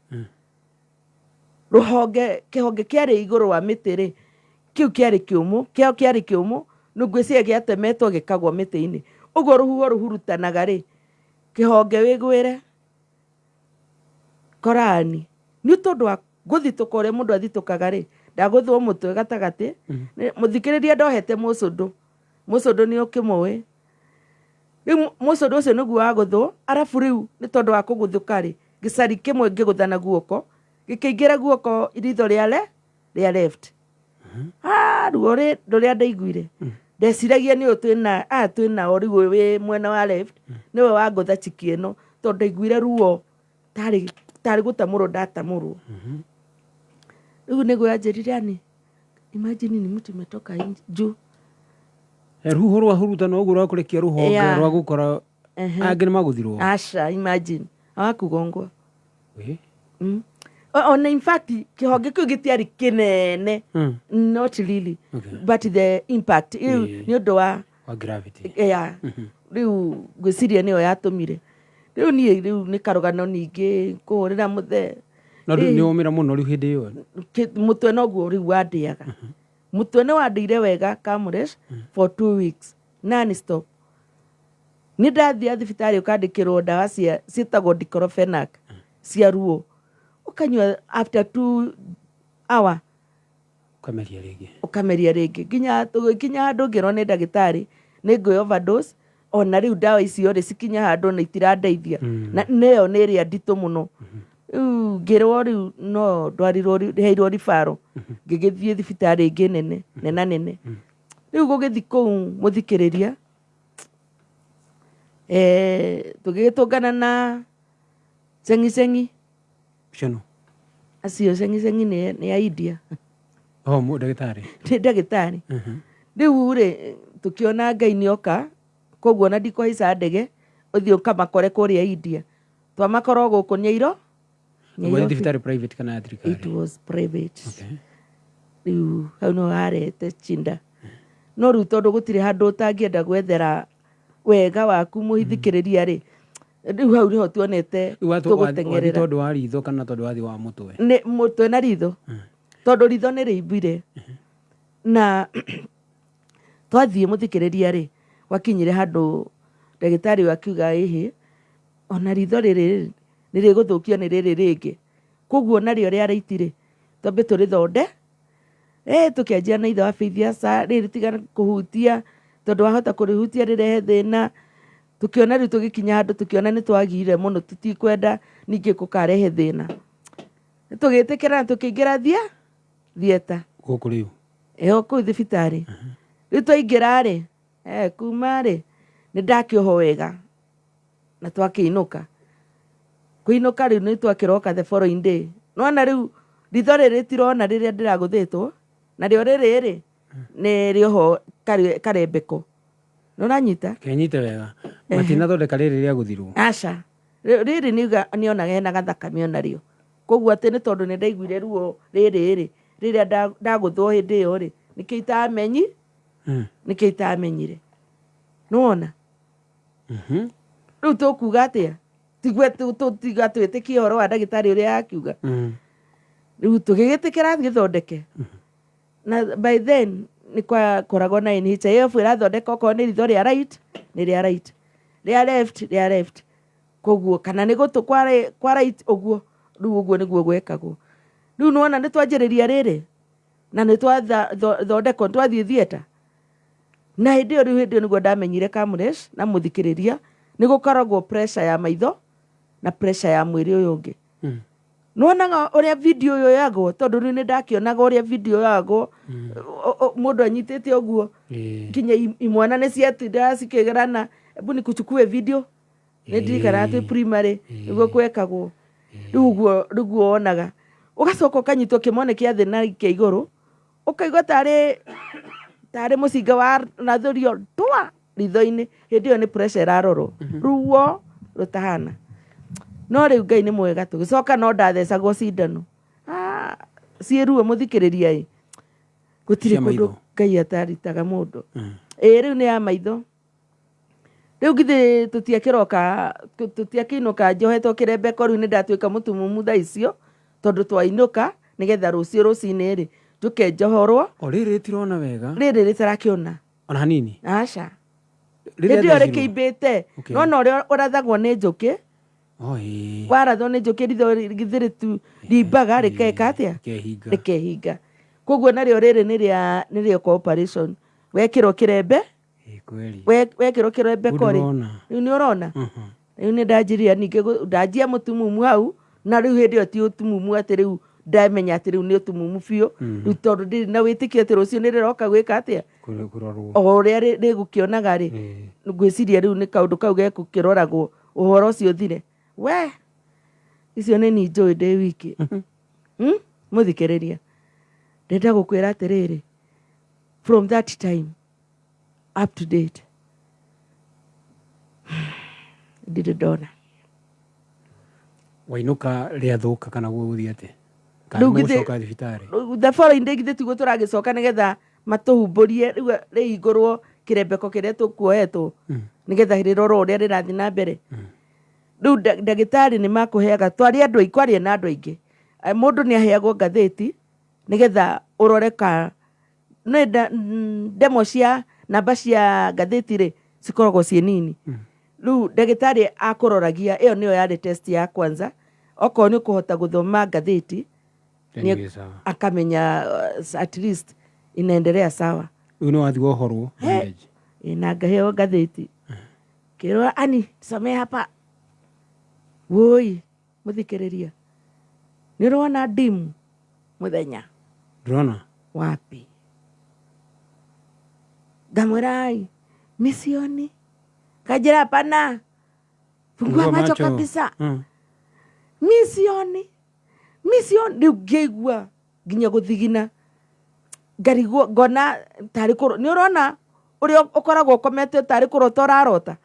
rũhonge kĩhonge kĩarĩ igũrũ wa mĩtĩ rĩ, kĩu kĩarĩ kĩũmũ, kĩao kĩarĩ kĩũmũ, nĩ ngwĩciria gĩatemetwo gĩkagwa mĩtĩ-inĩ ũguo rũhuho rũhurutanaga rĩ, kĩhonge wĩgwĩre korani nĩ tondũ wa gũthitũka ũrĩa mũndũ athitũkaga rĩ, ndagũthwo mũtwe gatagatĩ. Mũthikĩrĩria, ndohete mũcũndũ, mũcũndũ nĩ ũkĩmũĩ. Rĩu mũcũndũ ũcio nĩguo wagũthwo, arabu rĩu nĩ tondũ wa kũgũthũka rĩ, gĩcari kĩmwe ngĩgũtha na guoko, gĩkĩingĩra guoko ritho rĩa left. Ah, ruo rĩ rũrĩa ndaiguire, ndeciragia nĩ ũyũ twĩna aya twĩnao rĩu, ũyũ wĩ mwena wa left nĩwe wangũtha chiki ĩno, tondũ ndaiguire ruo tarĩ gũtamũrwo ndatamũrwo. Rĩu nĩguo yanjĩrire, ani imagine ni mtu imetoka juu. Rũhuho rwahurutana ũguo rwakũrekia rũhonge. Rwagũkora angĩ nĩ magũthirwo. Aca, imagine Hawakugongwa. Ĩ? Ona in fact kĩhonge kĩu gĩtiarĩ kĩnene. Not really. But the impact rĩu nĩ ũndũ wa Wa gravity. Yeah. Rĩu ngwĩciria nĩyo yatũmire rĩu niĩ rĩu nĩ karũgano ningĩ kũhũrĩra mũthee. No Ĩ. nĩ womĩra mũno rĩu hĩndĩ ĩyo? Mũtwe noguo rĩu wandĩaga. Mũtwe nĩ wandĩire wega, Kamresh, for 2 weeks non stop. Nĩ ndathiĩ thibitarĩ, ũkandĩkĩrwo ndawa cia ciĩtagwo diclofenac cia ruo, ũkanyua, after 2 hour Ũkameria rĩngĩ. Ũkameria rĩngĩ, nginya tũgĩkinya handũ ngĩrwo nĩ ndagĩtarĩ nĩ ngwĩ overdose. Ona rĩu ndawa icio rĩ cikinya handũ na itirandeithia. Na nĩyo nĩ ĩrĩa nditũ mũno. Rĩu ngĩrwo rĩu no ndwarirwo, heirwo ribaro, ngĩgĩthiĩ thibitarĩ ĩngĩ nene nena nene. Rĩu gũgĩthiĩ kũu, mũthikĩrĩria, tũgĩgĩtũngana na cengi cengi. Ũcio no Acio cengi cengi nĩ a India. Oh, ndagĩtarĩ. Nĩ ndagĩtarĩ. Rĩu rĩ tũkĩona Ngai nĩ oka, koguo ona ndikũhaica ndege ũthiĩ ũkamakore kũrĩa India, twamakorwo gũkũ Nyairo. Warĩ Nairobi. Thibitarĩ private kana ya thirikari? It was private. Rĩu hau no harehete chinda, no rĩu tondũ gũtirĩ handũ ũtangĩenda gwethera wega waku, mũhithikĩrĩria rĩ, rĩu hau nĩho tuonete. Rĩu wathiĩ Tũgũteng'erera. Tondũ wa ritho kana tondũ wathiĩ wa mũtwe? Nĩ mũtwe na ritho, tondũ ritho nĩ rĩimbire. Na twathiĩ, mũthikĩrĩria rĩ, gwakinyire handũ ndagĩtarĩ ũyũ akiuga ĩhĩ, ona ritho rĩrĩ nĩ rĩgũthũkio nĩ rĩrĩ rĩngĩ, koguo narĩo rĩa right rĩ, twambe tũrĩthonde. Tũkĩanjia na ithe wa Faith, aca rĩrĩ tiga kũhutia, tondũ wahota kũrĩhutia rĩrehe thĩna. Tũkĩona rĩu tũgĩkinya handũ tũkĩona nĩ twagire mũno, tũtikwenda ningĩ gũkarehe thĩna. Tũgĩtĩkĩra na tũkĩingĩra theatre. Gũkũ rĩu? Ĩyo kũu thibitarĩ. Rĩu twaingĩra rĩ, kuma rĩ nĩ ndakĩohwo wega na twakĩinũka. Kũinũka rĩu nĩ twakĩroka the following day. Nona rĩu ritho rĩrĩ rĩtirona rĩrĩa ndĩragũthĩtwo narĩo, rĩrĩ rĩ nĩ rĩohwo karembeko. Nĩũranyita? Kenyite wega, matinathondeka rĩrĩ rĩa gũthirwo? Aca. Rĩrĩ nĩonaga hena gathakame onarĩo, koguo atĩ nĩ tondũ nĩ ndaiguire ruo rĩrĩ rĩ rĩrĩa ndagũthwo hĩndĩ ĩyo rĩ, nĩkĩo itamenyi nĩkĩo itamenyire, nĩwona? Rĩu tũkuga atĩa? Tigue tiga twĩtĩkie ũhoro wa ndagĩtarĩ ũrĩa akiuga. Rĩu tũgĩgĩtĩkĩra gĩthondeke, na by then nĩ kwakoragwo na NHIF ĩrathondeka, okorwo nĩ ritho rĩa right nĩ rĩa right, rĩa left rĩa left, koguo kana nĩ gũtũ kwa right ũguo. Rĩu ũguo nĩguo gwekagwo. Rĩu nĩwona nĩ twanjĩrĩria rĩrĩ na nĩ twathondekwo, nĩ twathiĩ theatre, na hĩndĩ ĩyo rĩu hĩndĩ ĩyo nĩguo ndamenyire, Kamresh na mũthikĩrĩria, nĩ gũkoragwo pressure ya maitho na pressure ya mwĩrĩ ũyũ ũngĩ. Nĩwonaga ũrĩa video ĩyo yoyagwo, tondũ rĩu nĩ ndakĩonaga ũrĩa video yoyagwo. Mũndũ anyitĩte ũguo, nginya imwana nĩ ciatindaga cikĩgerana, "Hebu nikuchukue video." Nĩ ndirikanaga twĩ primary nĩguo gwekagwo. Rĩu ũguo nĩguo wonaga, ũgacoka ũkanyitwo kĩmone kĩa thĩ na kĩa igũrũ, ũkaigua tarĩ mũcinga warathũrio twa ritho-inĩ. Hĩndĩ ĩyo nĩ pressure ĩrarorwo, ruo rũtahana. No rĩu Ngai nĩ mwega, tũgĩcoka no ndathecagwo cindano. Ah, ciĩ ruo, mũthikĩrĩria ĩ, gũtirĩ Cia kũndũ maitho. Ngai ataritaga mũndũ. Ĩ, rĩu nĩ ya maitho. Rĩu githĩ tũtiakĩroka, tũtiakĩinũka njohetwo kĩrembeko. Rĩu nĩ ndatuĩka mũtumumu thaa icio, tondũ twainũka nĩgetha rũciũ rũcinĩ rĩ njũke njohorwo. O rĩrĩ rĩtirona wega? Rĩrĩ rĩtarakĩona. Ona hanini? Aca. Rĩrĩa Hĩndĩ ĩyo thecirwo? rĩkĩimbĩte. Nona ũrĩa ũrathagwo nĩ njũkĩ. Oh, ĩĩ. Warathwo nĩ njũkĩ, ritho githĩ rĩtu rimbaga rĩkeka atĩa? Rĩkehinga. Rĩkehinga. Koguo narĩo rĩrĩ nĩ rĩa operation, wekĩrwo kĩrembe. Ĩĩ, kweli. Wekĩrwo kĩrembeko rĩ, Ndĩrona. rĩu nĩ ũrona. Rĩu nĩ ndanjirie ningĩ ndanjia mũtumumu hau, na rĩu hĩndĩ ĩyo ti ũtumumu atĩ rĩu ndamenya atĩ rĩu nĩ ũtumumu biũ. Rĩu tondũ ndirĩ na wĩtĩkio atĩ rũciũ nĩ rĩroka gwĩka atĩa, Kũrorwo. O ũrĩa rĩgũkĩonaga rĩ, ngwĩciria rĩu nĩ kaũndũ kau gegũkĩroragwo, ũhoro ũcio ũthire. We icio nĩ ni njũĩ ndĩ wiki. Mũthikĩrĩria, ndenda gũkwĩra atĩrĩrĩ, from that time up to date ndirĩ ndona. Wainũka rĩathũka kana gũgũthiĩ atĩa? Kana Rĩu githĩ- mũgũcoka thibitarĩ? The following day githĩ tiguo tũragĩcoka nĩgetha matũhumbũrie rĩu rĩhingũrwo kĩrembeko kĩrĩa tũkuohetwo nĩgetha rĩrorwo ũrĩa rĩrathiĩ na mbere. Rĩu ndagĩtarĩ nĩ makũheaga twarĩ andũ aingĩ, kwarĩ na andũ aingĩ. Mũndũ nĩ aheagwo ngathĩti nĩgetha ũrore ka nĩ ndemwa cia namba cia ngathĩti rĩ cikoragwo ciĩ nini. Rĩu ndagĩtarĩ akũroragia ĩyo nĩyo yarĩ test ya kwanza, okorwo nĩ ũkũhota gũthoma ngathĩti Then nĩ wĩ sawa. akamenya at least inaendelea sawa. Rĩu nĩ wathiĩ wohorwo bandage. Ĩ, na ngaheo ngathĩti kĩrwa ani some hapa woi mũthikĩrĩria nĩ ũrona ndimu mũthenya. Ndũrona? Wapi ngamwĩra ai misioni kanjĩra hapana fungua Fungua macho macho. kabisa. Misioni misioni rĩu ngĩigua nginya gũthigina ngarigwo ngona tarĩ kũro nĩ ũrona ũrĩa ũkoragwo ũkomete tarĩ kũrota ũrarota.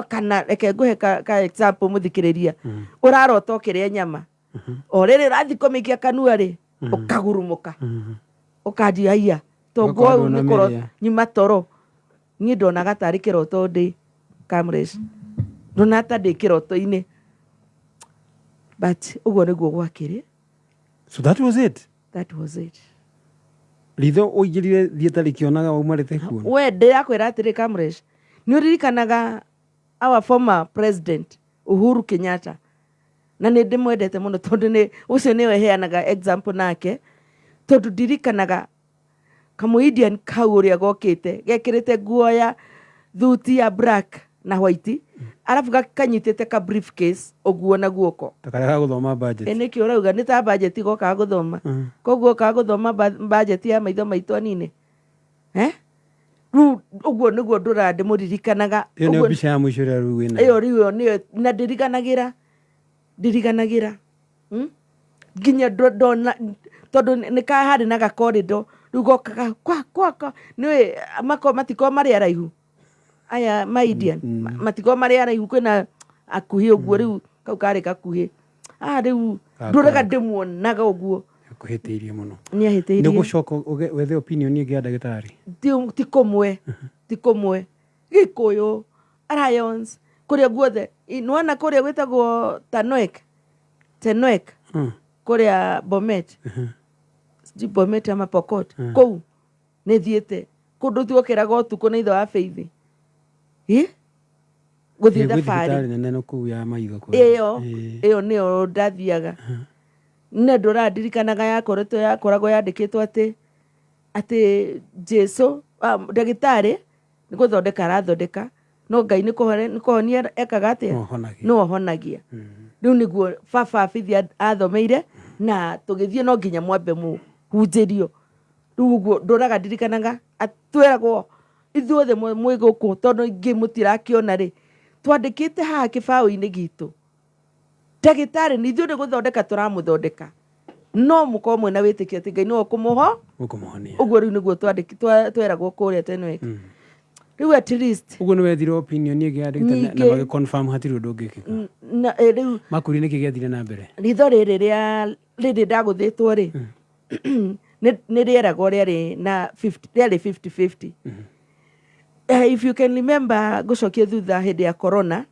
Kana reke ngũhe ka example mũthikĩrĩria, ũrarota ũkĩrĩa nyama o rĩrĩ ũrathiĩ kũmĩikia kanua rĩ ũkagurumũka ũkanjia haiya tondũ Ũgakorwo ũyũ nĩ kũro ndũnamĩrĩa. nyuma toro niĩ ndonaga tarĩ kĩroto ndĩ Kamresh ndona ta ndĩ kĩroto-inĩ but ũguo nĩguo gwakĩrĩ. So that was it. That was it. Ritho ũingĩrire theatre rĩkĩonaga wauma rĩtekuona. We ndĩrakwĩra atĩrĩ Kamresh nĩ ũririkanaga our former president Uhuru Kenyatta na nĩ ndĩmwendete mũno tondũ nĩ ũcio nĩwe heanaga example nake tondũ ndirikanaga kamũ Indian kau ũrĩa gokĩte gekĩrĩte nguo ya thuti ya black na white arabu kanyitĩte ka briefcase ũguo na guoko. Ta karĩa ga gũthoma budget. Ĩ nĩkĩ ũrauga nĩ ta budget gokaga gũthoma koguo okaga gũthoma budget ya maitho maitũ anini eh rĩu ũguo nĩguo ndũraga ndĩmũririkanaga. Ĩyo nĩyo Ũguo- mbica ya mũico ĩrĩa rĩu wĩnayo. Ĩyo rĩu ĩyo nĩyo na ndiriganagĩra ndiriganagĩra. Nginya ndona tondũ nĩ ka harĩ na gakorido rĩu gokaga kwa kwa kwa nĩũĩ mako matikoragwo marĩ araihu aya ma Indian matikoragwo marĩ araihu kwĩna akuhĩ ũguo rĩu kau karĩ gakuhĩ ah rĩu ndũraga ndĩmuonaga ũguo. Akũhĩtĩirie mũno. Nĩ ahĩtĩirie. Nĩ ũgũcoka wethe opinion ĩngĩ ya ndagĩtarĩ? Ti kũmwe ti kũmwe Gĩkũyũ Alliance kũrĩa guothe nĩwona kũrĩa gwĩtagwo Tanoek Tenoek kũrĩa Bomet sijui Bomet ama Pokot kũu nĩ thiĩte kũndũ tuokĩraga ũtukũ na ithe wa Faith ĩ gũthiĩ Ĩ, gwĩ thabarĩ thibitarĩ nene no kũu ya maitho kũrĩa. Ĩyo Ĩ. Ĩyo nĩyo ndathiaga na ndũrandirikanaga yakoretwo yakoragwo yandĩkĩtwo atĩ atĩ Jesu ah, ndagĩtarĩ nĩ gũthondeka arathondeka no Ngai nĩ nĩ kũhonia ekaga atĩa? No ahonagia. No ahonagia. Rĩu nĩguo baba Bithi athomeire na tũgĩthiĩ no nginya mwambe mũhunjĩrio rĩu ũguo ndũraga ndirikanaga atwĩragwo ithuothe mwĩ gũkũ tondũ ingĩ mũtirakĩona rĩ twandĩkĩte haha kĩbaũ-inĩ gitũ ndagĩtarĩ nĩ ithuĩ nĩ gũthondeka tũramũthondeka no mũkorwo mwĩna wĩtĩkio atĩ Ngai nĩwe ũkũmũho Ũkũmũhonia. Ũguo rĩu nĩguo tweragwo kũrĩa Tenwek rĩu at least. Ũguo nĩ wethire opinion ĩngĩ ya ndagĩtarĩ na Ningĩ- magĩ confirm hatirĩ ũndũ ũngĩkĩka. Na, rĩu Makwĩrire nĩkĩ gĩathire na mbere? Ritho rĩrĩ rĩa rĩrĩ ndagũthĩtwo rĩ nĩ rĩeragwo rĩarĩ na 50 rĩarĩ 50-50. If you can remember ngũcokie thutha hĩndĩ ya corona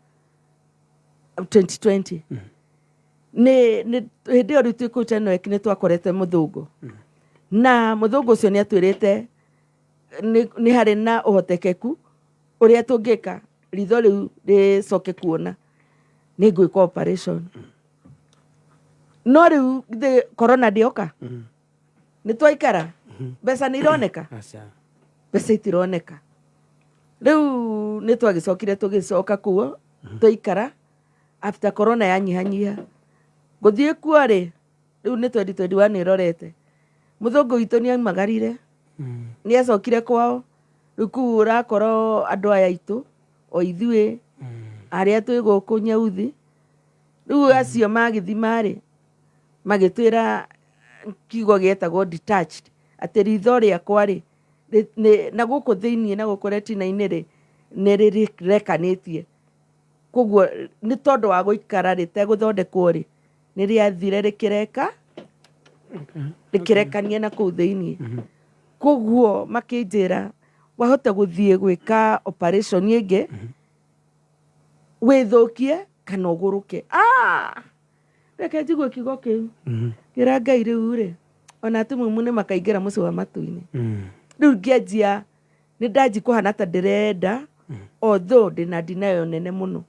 2020 nĩ hĩndĩ ĩyo rĩu twĩ kũu Tenwek nĩ twakorete mũthũngũ na mũthũngũ ũcio nĩ atwĩrĩte nĩ harĩ na ũhotekeku ũrĩa tũngĩka ritho rĩu rĩcoke kuona nĩ ngwĩka operation no rĩu the corona ndĩoka nĩ twaikara mbeca nĩ ironeka. Aca. Mbeca itironeka rĩu nĩ twagĩcokire tũgĩcoka kuo twaikara after corona yanyihanyiha gũthiĩ kuo rĩ rĩu nĩ 2021 ĩrorete mũthũngũ witũ nĩ aumagarire nĩ acokire kwao rĩu kũu ũrakorwo andũ aya aitũ o ithuĩ arĩa twĩ gũkũ nyeuthi rĩu acio magĩthima rĩ magĩtwĩra kiugo gĩetagwo detached atĩ ritho rĩakwa rĩ na gũkũ thĩiniĩ na gũkũ retina-inĩ rĩ nĩ rĩrekanĩtie koguo nĩ tondũ wa gũikara rĩtegũthondekwo rĩ. Nĩ rĩathire rĩkĩreka rĩkĩrekania na kũu thĩiniĩ. Koguo makĩnjĩra wahota gũthiĩ gwĩka operation ĩngĩ wĩthũkie kana ũgũrũke. Ah! Reke njigue kiugo kĩu. Ngĩra Ngai rĩu rĩ, ona atumumu nĩ makaingĩra mũciĩ wa matu-inĩ. Rĩu ngĩanjia nĩ ndanji kũhana ta ndĩrenda although ndĩna denial nene mũno.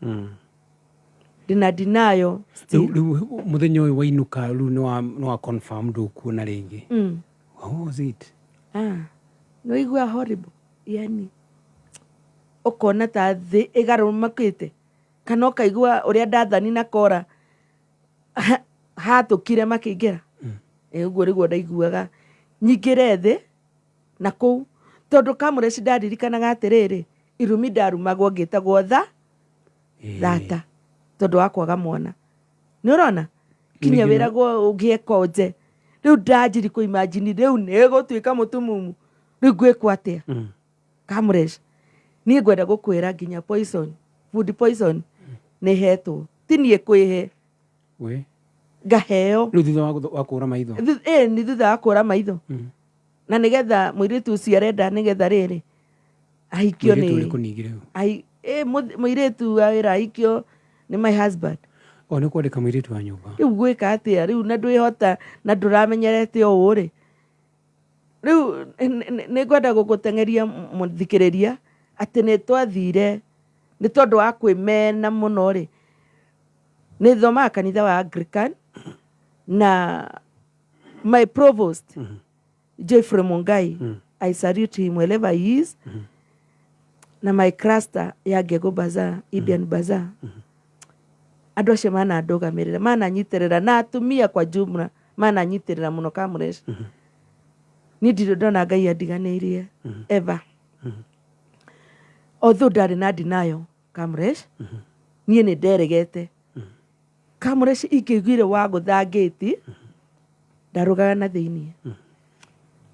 Ndĩna denial still. Rĩu mũthenya ũyũ wainũka rĩu nĩ wa confirm ndũkuona rĩngĩ. How was it? Ah, nĩwaigua horrible yani ũkona ta thĩ ĩgarũrũkĩte kana ũkaigua ũrĩa Dathani na Kora hatũkire makĩingĩra. Ĩ ũguo nĩguo ndaiguaga nyingĩre thĩ na kũu tondũ Kamũreci ndaririkanaga atĩrĩrĩ, irumi ndarumagwo ngĩtagwo tha thata tondũ wa kwaga mwana. Nĩ ũrona? Kinya wĩragwo ũgĩe konje. Rĩu ndanjiri kũ imagine rĩu nĩ gũtuĩka mũtumumu. Rĩu ngwĩkwo atĩa? Kamũresh, niĩ ngwenda gũkwĩra nginya poison, food poison nĩ hetwo. Ti niĩ kwĩhe. We. Ngaheo. Rĩu thutha wa kũra maitho? Ĩĩ nĩ thutha wa kũra maitho. Na nĩgetha mũirĩtu ũcio arenda nĩgetha rĩrĩ ahikio nĩ Mũirĩtu ũrĩkũ ningĩ rĩu? Mũirĩtu wa wĩra ahikio nĩ my husband. O nĩ kwandĩka mũirĩtu wa nyũmba. Rĩu ngwĩka atĩa rĩu na ndwĩhota na ndũramenyerete ũũ rĩ. Rĩu nĩ ngwenda gũgũteng'eria mũthikĩrĩria atĩ nĩ twathire nĩ tondũ wa kwĩmena mũno rĩ, nĩ thomaga kanitha wa Anglican na my provost Geoffrey Mungai, I salute him wherever he is, na my cluster ya Ngego Bazaar, Indian Bazaar. Andũ acio manandũgamĩrĩra, mananyitĩrĩra na atumia kwa jumla mananyitĩrĩra mũno Kamũresh. Niĩ ndirĩ ndona Ngai andiganĩirie ever. Although ndarĩ na denial Kamũresh, niĩ nĩ nderegete. Kamũresh ingĩaiguire wagũtha ngĩti, ndarũgaga na thĩiniĩ.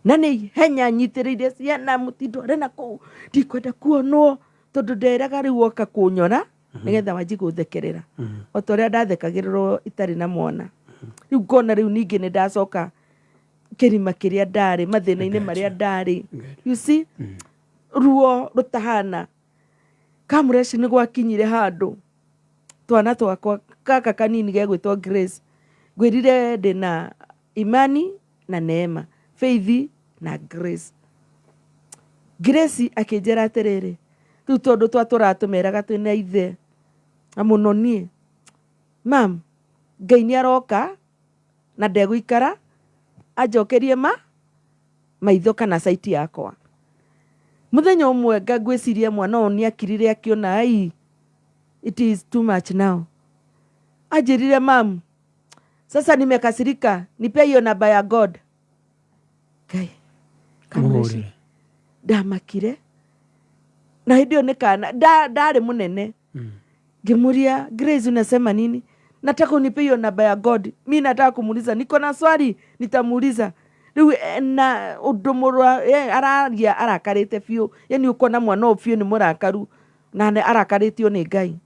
Na nĩ ihenya nyitĩrĩire ciana mũtindware na kũu, ndikwenda kuonwo, tondũ nderaga rĩu woka kũnyora nĩgetha wanjie gũthekerera. O ta ũrĩa ndathekagĩrĩrwo itarĩ na mwana. Rĩu ngona rĩu ningĩ nĩ ndacoka kĩrima kĩrĩa ndarĩ, mathĩna-inĩ marĩa ndarĩ. You see? Ruo rũtahana. Kamũresh nĩ gwakinyire handũ twana twakwa gaka kanini gegwĩtwo Grace, ngwĩrire ndĩna Imani na Neema, Faith na Grace. Grace akĩnjĩra atĩrĩrĩ, rĩu tondũ twatũraga tũmeraga twĩna ithe na mũno niĩ, mam, Ngai nĩ aroka na ndegũikara anjokerie ma maitho kana sight yakwa. Mũthenya ũmwe ngwĩciria mwana ũyũ nĩ akirire akĩona ai, it is too much now. Anjĩrire mam, sasa nimekasirika, nipe hiyo namba ya God. Ngai, Mũhũrĩre. Ndamakire. Na hĩndĩ ĩyo nĩ kana, ndarĩ mũnene. Ngĩmũria, Grace unasema nini? Nataka unipe hiyo namba ya God. Mi nataka kumuuliza, niko na swali, nitamuuliza. Rĩu na ũndũ mũra, araria arakarĩte biũ. Yani ũkona mwana ũyũ biũ nĩ mũrakaru na nĩ arakarĩtio nĩ Ngai.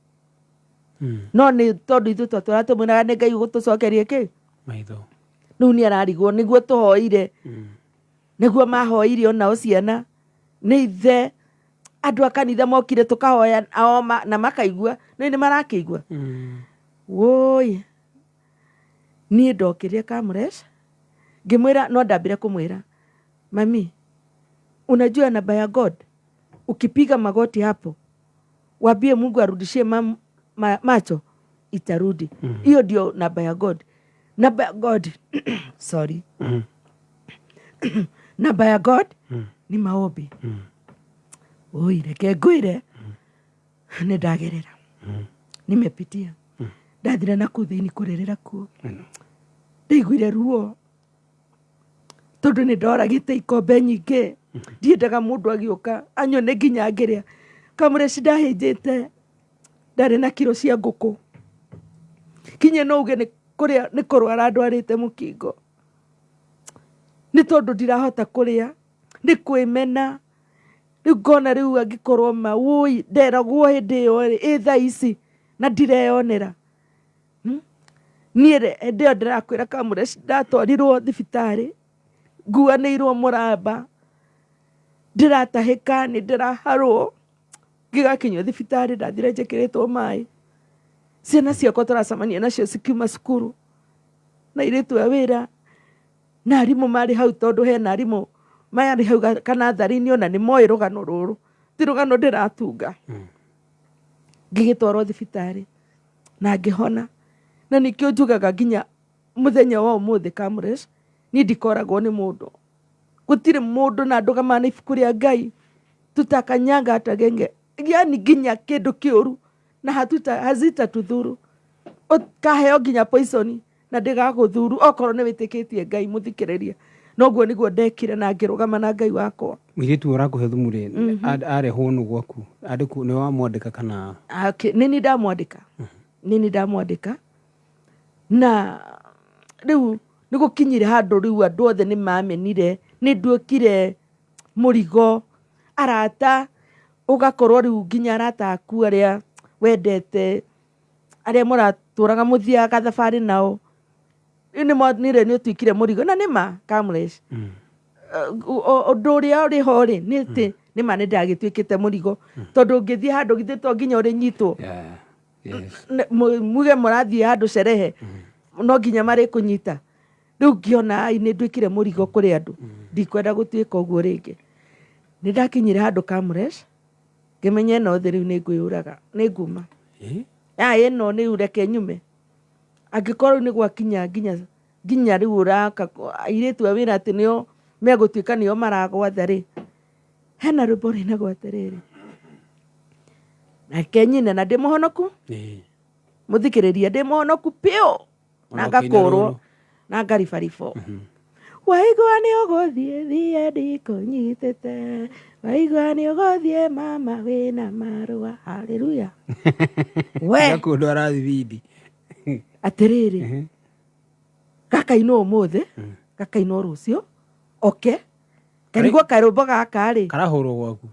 No nĩ tondũ ithuĩ twatũraga tũmwĩraga nĩ Ngai ũgũtũcokeria kĩ? Maitho. Rĩu nĩ ararigwo nĩguo tũhoire. Nĩguo mahoire onao ciana. Nĩ ithe andũ a kanitha mokire tũkahoya ao na makaigua. Nĩ nĩ marakĩigua. Woi. Niĩ ndokĩrire Kamũresh. Ngĩmwĩra no ndambire kũmwĩra. Mami, unajua namba ya God? Ukipiga magoti hapo, wambie Mungu arudishie macho, itarudi. Hiyo ndio namba ya God. Namba ya God. Sorry. Namba ya God ni maombi. Oi, reke ngwĩre nĩ ndagerera. Nimepitia. Ndathire na kũu thĩinĩ kũrĩrĩra kuo. Ndaiguire ruo tondũ nĩ ndoragĩte ikombe nyingĩ. Ndiendaga mũndũ agĩũka anyone nginya ngĩrĩa. Kamũreci ndahĩnjĩte ndarĩ na kiro cia ngũkũ. Kinya no uge nĩ kũrĩa nĩ kũrwara ndwarĩte mũkingo. Nĩ tondũ ndirahota kũrĩa, nĩ kwĩmena. Rĩu ngona rĩu angĩkorwo ma wũi nderagwo hĩndĩ ĩyo rĩ, ĩ thaa ici na ndireyonera. Niĩ rĩ, hĩndĩ ĩyo ndĩrakwĩra Kamũresh, ndatwarirwo thibitarĩ nguanĩirwo mũramba, ndĩratahĩka, nĩ ndĩraharwo, ngĩgakinyio thibitarĩ ndathire njĩkĩrĩtwo maĩ. Ciana ciakwa tũracemania nacio cikiuma cukuru na airĩtu a wĩra na arimũ marĩ hau tondũ hena arimũ marĩ hau kanatharĩ-inĩ ona nĩ moĩ rũgano rũrũ, ti rũgano ndĩratunga. Ngĩgĩtwarwo thibitarĩ na ngĩhona, na nĩkĩo njugaga nginya mũthenya wa ũmũthĩ Kamũresh, niĩ ndikoragwo nĩ mũndũ. Gũtirĩ mũndũ na ndũgamaga na ibuku rĩa Ngai, tutakanyanga hata genge, yani nginya kĩndũ kĩũru na hatuta hazitatudhuru, ũkaheo nginya poison na ndĩgagũthuru okorwo nĩ wĩtĩkĩtie Ngai mũthikĩrĩria. Noguo nĩguo ndekire na ngĩrũgama na Ngai wakwa. Mũirĩtu ũyũ ũrakũhe thumu rĩ, arehwo nũ gwaku? Andĩkwo nĩ wamwandĩka kana? Okay, nĩ niĩ ndamwandĩka, nĩ niĩ ndamwandĩka na rĩu nĩ gũkinyire handũ rĩu andũ othe nĩ mamenire, nĩ nduĩkire mũrigo, arata ũgakorwo rĩu nginya arata aku arĩa wendete, arĩa mũratũraga mũthiaga gathabarĩ nao, rĩu nĩ monire nĩ ũtuĩkire mũrigo, na nĩ ma Kamlesh, ũndũ ũrĩa ũrĩ ho rĩ, nĩ atĩ nĩ ma nĩ ndagĩtuĩkĩte mũrigo, tondũ ũngĩthiĩ handũ githĩ to nginya ũrĩnyitwo, muge mũrathiĩ handũ sherehe, no nginya marĩkũnyita. Rĩu ngĩona ai nĩ nduĩkire mũrigo kũrĩ andũ, ndikwenda gũtuĩka ũguo rĩngĩ. Nĩ ndakinyire handũ Kamresh, ngĩmenya ĩno thĩ rĩu nĩ ngwĩyũraga, nĩ nguma. Aya ĩno rĩu reke nyume. Angĩkorwo rĩu nĩ gwakinya nginya nginya rĩu ũraka airĩtu a wĩra atĩ nĩo megũtuĩka nĩo maragwatha rĩ, hena rwĩmbo rũinagwo atĩrĩrĩ, reke nyine na ndĩ mũhonoku, mũthikĩrĩria ndĩ mũhonoku piũ. Na Ona ũkĩina ngakũrwo rũrũ. Na ngaribaribwo, waigua nĩ ũgũthiĩ thiĩ ndikũnyitĩte, waigua nĩ ũgũthiĩ mama wĩna marũa, haleluya we. Tiga kũndwara thibindi. Atĩrĩrĩ, gakainwo ũmũthĩ, gakainwo rũciũ, oke karigwo karũmbo gaka rĩ. Karahũrwo gwaku?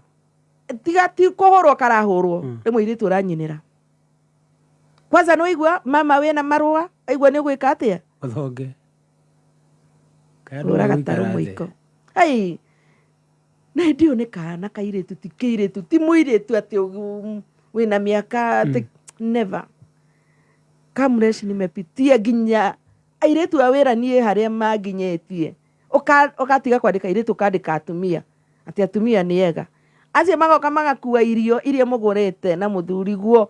Tiga ti kũhũrwo karahũrwo, nĩ mũirĩtu ũranyinĩra. Kwanza nĩ waigua mama wĩna marũa, waigua nĩ ũgwĩka atĩa? Ũthonge. Kaĩ andũ Hũra megũikara gatarũ atĩa? Mũiko ai na hĩndĩ ĩyo nĩ kana kairĩtu, ti kĩirĩtu, ti mũirĩtu atĩ wĩna mĩaka atĩ never. Kamresh, nimepitia nginya airĩtu a wĩra niĩ harĩa manginyĩtie. Ũgatiga kwandĩka airĩtu, ũkandĩka atumia, atĩ atumia nĩ ega acio magoka magakua irio iria mũgũrĩte na mũthuriguo.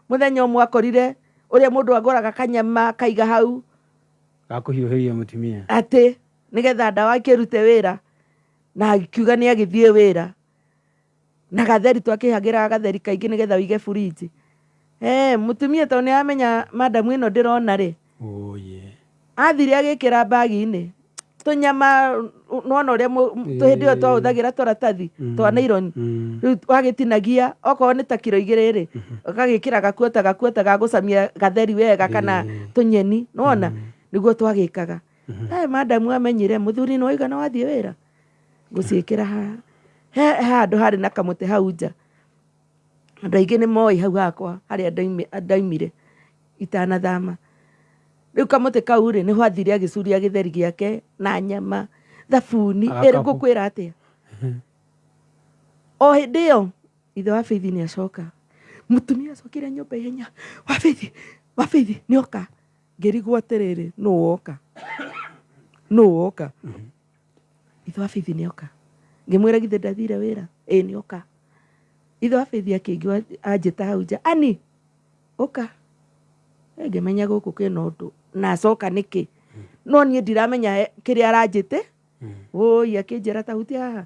Mũthenya ũmwe akorire ũrĩa mũndũ agũraga kanyama akaiga hau Gakũhiũhĩria mũtumia. Atĩ nĩgetha ndawa ĩkĩrute wĩra, na akiuga nĩ agĩthiĩ wĩra na gatheri, twakĩhagĩraga gatheri kaingĩ nĩgetha wĩige burinji. Mũtumia tondũ nĩ amenya madamu ĩno ndĩrona rĩ, Oye. Athire agĩkĩra mbagi-inĩ tũnyama, nĩwona ũrĩa hĩndĩ ĩyo twahũthagĩra tũratathi twa naironi. Rĩu wagĩtinagia okorwo nĩ ta kiro 2 rĩ, ũgagĩkĩra gakuota gakuota ga gũcamia gatheri wega kana tũnyeni, nĩwona nĩguo twagĩkaga. Madamu amenyire mũthuri nĩ waiga nĩ wathiĩ wĩra, ngũciĩkĩra haha. He handũ harĩ na kamũtĩ hau nja, andũ aingĩ nĩ moĩ hau hakwa harĩa ndaimire itanathama. Rĩu kamũtĩ kau rĩ, nĩho athire agĩcuria gĩtheri gĩake na nyama, thabuni ĩrĩ. Agakabu. Ngũkwĩra atĩa, o hĩndĩ ĩyo ithe wa Faith nĩ acoka. Mũtumia acokire nyũmba ihenya, wa Faith, wa Faith nĩ oka. Ngĩrigwo atĩrĩrĩ, nũ woka, nũ woka? Ithe wa Faith nĩ oka. Ngĩmwĩra, githĩ ndathire wĩra? Ĩ, nĩ oka. Ithe wa Faith akĩigua anjĩta hau nja, ani ũka. Ngĩmenya gũkũ kwĩna ũndũ na acoka nĩkĩ, no niĩ ndiramenya kĩrĩa aranjĩte. Wũi, akĩnjĩra ta hutia haha,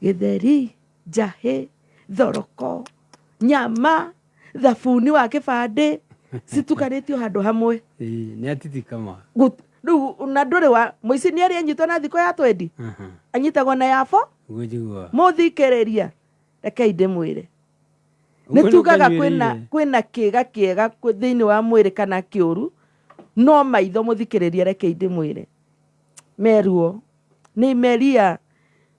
gĩtheri, njahĩ, thoroko, nyama, thabuni wa kĩbandĩ citukanĩtio handũ hamwe. Ĩĩ, nĩ atitikama. Rĩu na ndũrĩ wa mũici nĩ arĩ anyitwo na thikũ ya twendi, anyitagwo na yabo. Guo njiguaga. Mũthikĩrĩria, rekei ndĩmwĩre, nĩ Ũguo tugaga nĩ kwĩna ũkanyuĩrĩire. Kwĩna kĩga kĩega thĩinĩ wa mwĩrĩ kana kĩũru, no maitho, mũthikĩrĩria, rekei ndĩmwĩre, meruo nĩ meria,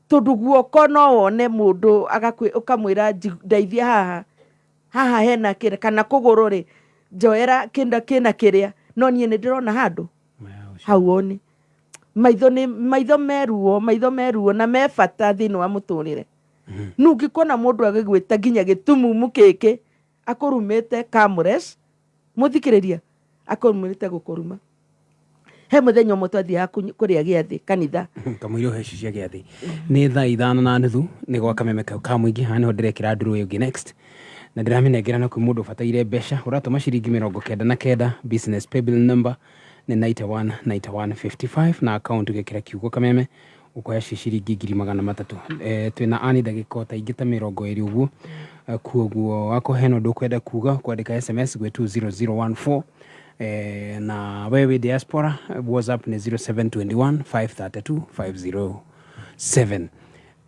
tondũ guoko no wone mũndũ ũkamwĩra ndeithia haha, haha hena kĩrĩa, kana kũgũrũ rĩ, njoera kĩndũ kĩna kĩrĩa. No niĩ nĩ ndĩrona handũ hau one maitho nĩ maitho meruo, maitho meruo na me bata thĩinĩ wa mũtũrĩre. Nungĩkona mũndũ agĩgwĩta nginya gĩtumumu gĩkĩ akũrumĩte kamũresh mũthikĩrĩria akũrumĩte gũkũruma. He mũthenya ũmwe twathiaga kũrĩa gĩathĩ kanitha. Kamũira ũhe icio cia gĩathĩ nĩ 5:30 nĩ gwa Kameme kau ka mũingĩ. Haha nĩho ndĩrekĩra ndũrũ ĩyo ĩngĩ next na ndĩramĩnengera na kwĩ mũndũ ũbataire mbeca ũratũma ciringi 99, business paybill number nĩ 91 91 55 na account ũgekĩra kiugo Kameme ũkoya cio ciringi 300,000. Twĩna ani ndagĩka o ta ingĩ ta 20 ũguo. Kuoguo wakorwo hena ũndũ ũkwenda kuga, kwandĩka SMS gwĩ 20014. Na we wĩ diaspora, WhatsApp nĩ 0721 532 507.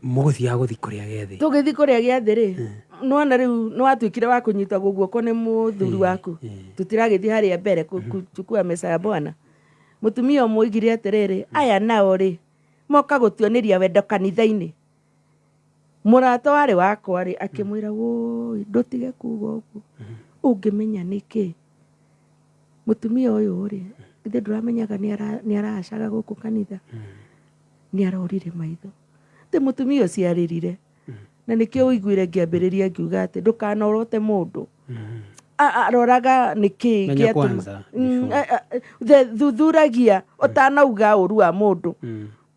Mũgũthiaga gũthi kũrĩa gĩathĩ? Tũgĩthiĩ kũrĩa gĩathĩ rĩ, nĩwona rĩu nĩwatuĩkire wa kũnyitagwo guoko nĩ mũthuri waku, tũtiragĩthiĩ harĩa mbere kuchukua mesa ya Bwana. Mũtumia ũmwe oigire atĩrĩrĩ, aya nao rĩ, moka gũtuonĩria wendo kanitha-inĩ. Mũrata warĩ wakwa rĩ, akĩmwĩra, wũi, ndũtige kuga ũguo, ũngĩmenya nĩkĩ? Mũtumia ũyũ rĩ, githĩ ndũramenyaga nĩ aracaga gũkũ kanitha? Nĩ arorire maitho. Atĩ mũtumia ũcio arĩrire. Na nĩkĩo ũiguire ngĩambĩrĩria ngiuga atĩ ndũkanorote mũndũ. Aroraga nĩkĩ Menya gĩatũma. kwanza before. Thuthuragia ũtanauga ũru wa mũndũ.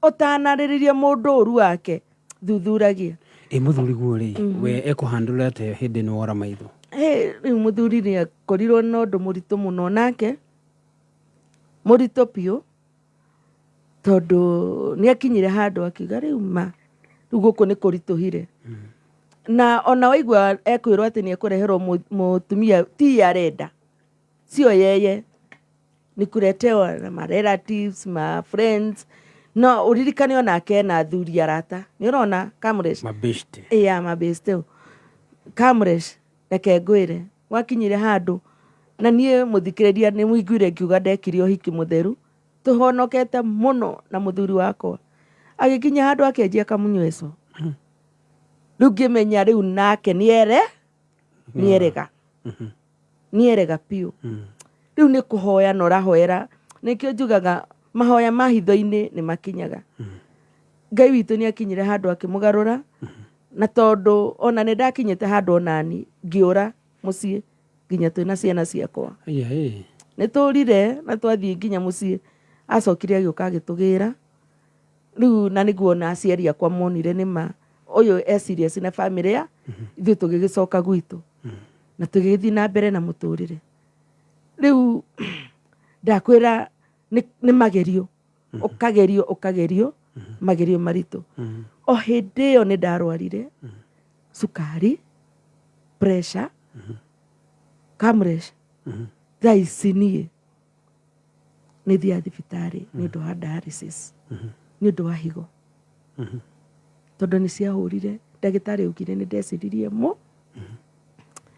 Ũtanarĩrĩria mũndũ ũru wake, thuthuragia. Ĩ mũthuri guo rĩ, we ekũhandũra atĩa hĩndĩ ĩno wora maitho? Hĩ, rĩu mũthuri nĩ akorirwo na ũndũ mũritũ mũno nake, mũritũ biũ, tondũ nĩ akinyire handũ akiuga rĩu ma, rĩu gũkũ nĩ kũritũhire. Na ona waigua ekwĩrwo atĩ nĩ ekũreherwo mũtumia ti ye arenda, sio yeye, ni kuletewa na ma relatives, ma friends. No ũririkane onake ena athuri arata. Nĩ ũrona Kamresh? Mabeshte. Ĩya mabeshte. Kamresh, reke ngwĩre, gwakinyire handũ na niĩ mũthikĩrĩria nĩ mũiguire ngiuga ndekire ũhiki mũtheru, tũhonokete mũno na mũthuri wakwa. Agĩkinya handũ akĩanjia kamũnyweco. Rĩu ngĩmenya rĩu nake nĩere, nĩerega. Nĩerega biũ. Rĩu nĩ kũhoya na ũrahoera, nĩkĩo njugaga mahoya ma hitho-inĩ nĩ makinyaga. Ngai witũ nĩ akinyire handũ akĩmũgarũra, na tondũ ona nĩ ndakinyĩte handũ onani ngĩũra mũciĩ nginya twĩna ciana ciakwa. Aya, ĩ. Nĩ tũrire na twathiĩ nginya mũciĩ, acokire agĩũka agĩtũgĩra. Rĩu na nĩguo ona aciari akwa monire nĩ ma ũyũ e serious na family ya ithuĩ tũgĩgĩcoka gwitũ na tũgĩgĩthiĩ na mbere na mũtũrĩre. Rĩu ndakwĩra nĩ magerio, ũkagerio, ũkagerio, magerio maritũ. O hĩndĩ ĩyo nĩ ndarwarire cukari, pressure, Kamresh, thaa ici niĩ nĩ thiaga thibitarĩ nĩ ũndũ wa dialysis, nĩ ũndũ wa higo. Tondũ nĩ ciahũrire, ndagĩtarĩ augire nĩ ndeciririe mũ,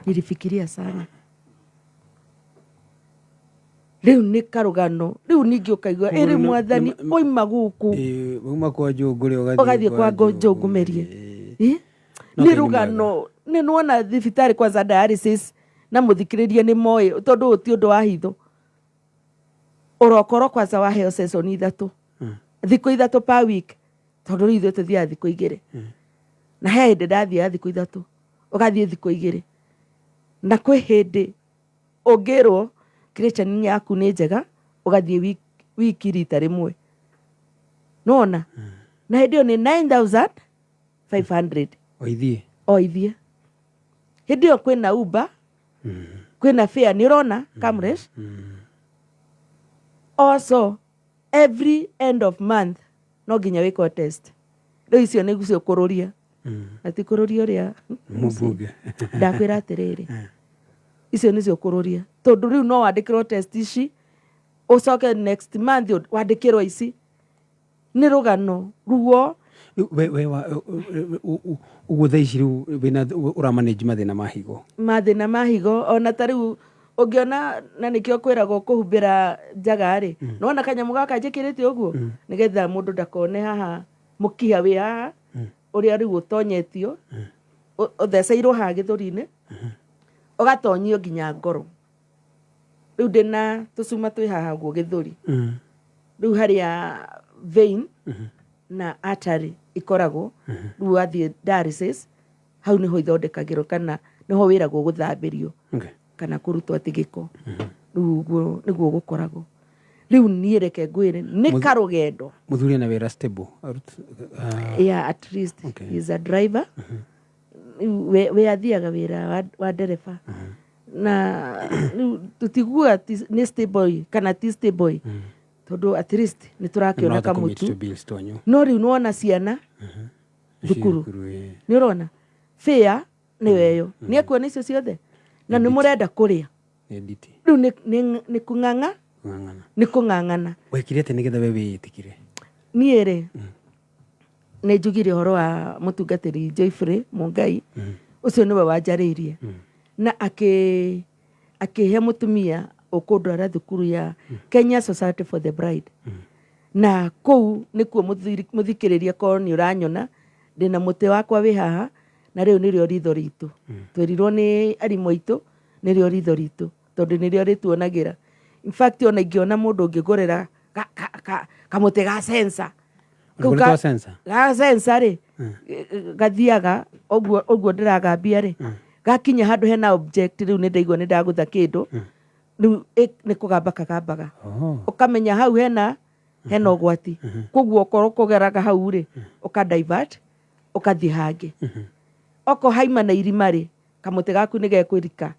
nilifikiria sana. Rĩu nĩ karũgano, rĩu ningĩ ũkaigua, Koguo ĩrĩ mwathani, oima gũkũ. Ĩ, wauma kwa Njũngũrĩ ũgathiĩ Ũgathiĩ kwa Njũngũmerie. Ĩ? No Nĩ Ngai nĩ rũgano, nĩ nĩwona thibitarĩ kwanza dialysis na mũthikĩrĩria nĩ moĩ, tondũ ũyũ ti ũndũ wa hitho. Ũrokoro kwanza waheo session ithatũ. Thikũ ithatũ per week, tondũ rĩu ithuĩ tũthiaga thikũ igĩrĩ. Na he hĩndĩ ndathiaga thikũ ithatũ, ũgathiĩ thikũ igĩrĩ. Na kwĩ hĩndĩ ũngĩrwo creatinine yaku nĩ njega, ũgathiĩ wiki rita rĩmwe. Nĩwona? Na hĩndĩ ĩyo nĩ 9500. O ithiĩ? O ithiĩ. Hĩndĩ ĩyo kwĩna Uber, kwĩna fare, nĩ ũrona, Kamresh? Also, every end of month, no nginya wĩkwo test. Rĩu icio nĩcio kũrũria. Na ti kũrũria ũrĩa Mũmbunge. Ndakwĩra atĩrĩrĩ, icio nĩcio kũrũria. Tondũ rĩu no wandĩkĩrwo test ici, ũcoke next month wandĩkĩrwo ici. Nĩ rũgano ruo. Rĩu we, we wa, ũguo thaa ici rĩu wĩna, ũra manage mathĩna ma higo? Mathĩna ma higo, ona ta rĩu ũngĩona, na nĩkĩo kwĩragwo kũhumbĩra njaga rĩ, nĩwona kanyamũ gaka njĩkĩrĩte ũguo? Nĩgetha mũndũ ndakone haha mũkiha wĩ haha, ũrĩa rĩu ũtonyetio, ũtheceirwo haha gĩthũri-inĩ, ũgatonyio nginya ngoro. Rĩu ndĩna tũcuma twĩ haha ũguo gĩthũri. Rĩu harĩa vein na artery ikoragwo, rĩu wathiĩ dialysis, hau nĩho ithondekagĩrwo kana nĩho wĩragwo gũthambĩrio kana kũrutwo atĩ gĩko. Rĩu ũguo nĩguo gũkoragwo. Rĩu niĩ reke ngwĩre nĩ karũgendo. Mũthuri ena wĩra stable? Yeah, at least. He is a driver. Rĩu we athiaga wĩra wa ndereba na rĩu tũtiguaga nĩ stable kana ti stable, tondũ at least nĩ tũrakĩona kamũtu. Bills twanyu. No rĩu nĩwona ciana thukuru. Cukuru, ĩĩ. Nĩ ũrona fare nĩyo ĩyo, nĩ ekuona icio ciothe na nĩ mũrenda kũrĩa. Nĩ nditi. Rĩu nĩ kũng'ang'a. Kũng'ang'ana. Nĩ kũng'ang'ana. Wekire atĩa nĩgetha we wĩĩtĩkire? Niĩ rĩ, nĩ njugire ũhoro wa mũtungatĩri Joyfrey Mungai, ũcio nĩwe wanjarĩirie na akĩhe mũtumia ũkũndwara thukuru ya Kenya Society for the Blind, na kũu nĩkuo mũthikĩrĩria korwo nĩ ũranyona ndĩna mũtĩ wakwa wĩ haha, na rĩu nĩrĩo ritho ritũ. Twerirwo nĩ arimũ aitũ nĩrĩo ritho ritũ tondũ nĩrĩo rĩtuonagĩra. In fact, ona ingĩona mũndũ ũngĩngũrĩra kamũtĩ ga sensor kau. Ũgũrĩte wa sensor? Ga sensor rĩ, gathiaga ũguo ũguo ndĩragambia rĩ, gakinya handũ hena object, rĩu nĩ ndaigua nĩ ndagũtha kĩndũ, rĩu nĩ kũgamba kagambaga. Ũkamenya hau hena ũgwati, koguo okorwo kũgeraga hau rĩ, ũka divert ũkathiĩ hangĩ. Okorwo haima na irima rĩ, kamũtĩ gaku nĩ gekwĩrika.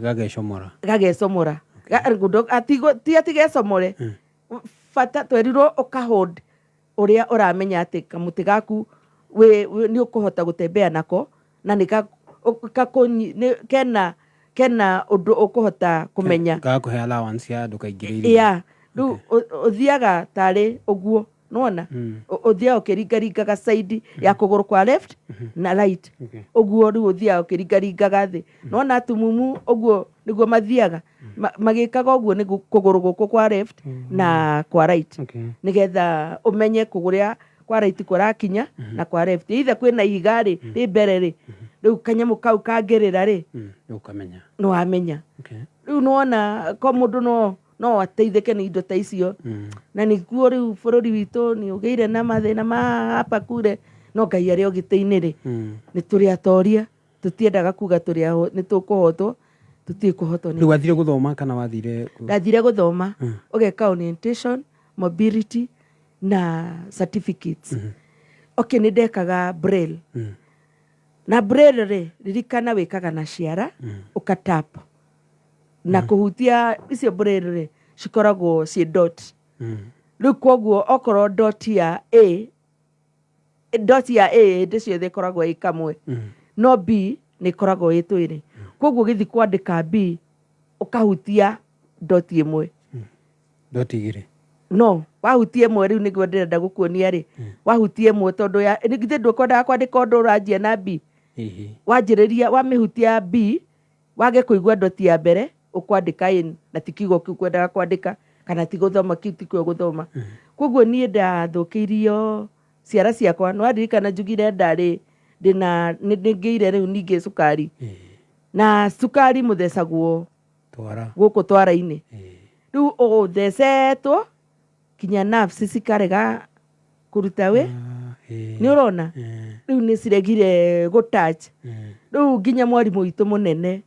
Gagecomora. Gagecomora. Ti atĩ gecomore, bata twerirwo ũka hold ũrĩa ũramenya atĩ kamũtĩ gaku nĩ ũkũhota gũtembea nako na nĩ kena ũndũ ũkũhota kũmenya. Gagakũhe allowance ya ndũkaingĩre irima. Ya, rĩu ũthiaga tarĩ ũguo nĩwona ũthiaga ũkĩringaringaga side ya kũgũrũ kwa left na right. Ũguo rĩu ũthiaga ũkĩringaringaga thĩ, nĩwona atumumu ũguo nĩguo mathiaga magĩkaga ũguo nĩ kũgũrũ gũkũ kwa left na kwa right, nĩgetha ũmenye kũgũrĩa kwa right kũrakinya na kwa left, either kwĩna ihiga rĩ rĩ mbere rĩ, rĩu kanyamũ kau kangĩrĩra rĩ, Ũkamenya. Nĩwamenya. Rĩu nĩwona ko mũndũ no ateithĩke nĩ indo ta icio, na nĩguo rĩu bũrũri witũ nĩ ũgĩire na mathĩna ma hapa kure, no Ngai arĩ o gĩtĩ-inĩ rĩ, nĩ tũrĩ atoria. Tũtiendaga kuga tũrĩ nĩ tũkũhotwo, tũtiĩ kũhotwo nĩ Rĩu wathire gũthoma kana wathire Ndathire gũthoma, ũgeka orientation, mobility na certificates. Okay, nĩ ndekaga braille, na braille rĩ, ririkana wĩkaga na ciara, ũkatap na kũhutia icio. Braille rĩ, cikoragwo ciĩ dot. Rĩu koguo okorwo dot ya A, dot ya A hĩndĩ ciothe ĩkoragwo ĩ kamwe, no B nĩ ĩkoragwo ĩ twĩrĩ. Koguo ũgĩthiĩ kwandĩka B, ũkahutia dot ĩmwe. Dot igĩrĩ. No wahutia ĩmwe, rĩu nĩguo ndĩrenda gũkuonia rĩ, wahutia ĩmwe, tondũ ya githĩ ndũkwendaga kwandĩka ũndũ ũranjia na B? Ĩhĩ. Wanjĩrĩria wamĩhutia B, wage kũigua dot ya mbere, ũkwandĩka N na ti kiugo kĩu kwendaga kwandĩka kana ti gũthoma kĩu tikĩo gũthoma. Koguo niĩ ndathũkĩirio ciara ciakwa. Nĩ waririkana njugire ndarĩ ndĩna nĩ ngĩire rĩu ningĩ cukari, na cukari mũthecagwo Twara. gũkũ twara-inĩ. Rĩu ũthecetwo kinya nerves cikarega kũruta wĩ. Nĩ ũrona rĩu nĩ ciregire gũ touch. Rĩu nginya mwarimũ witũ mũnene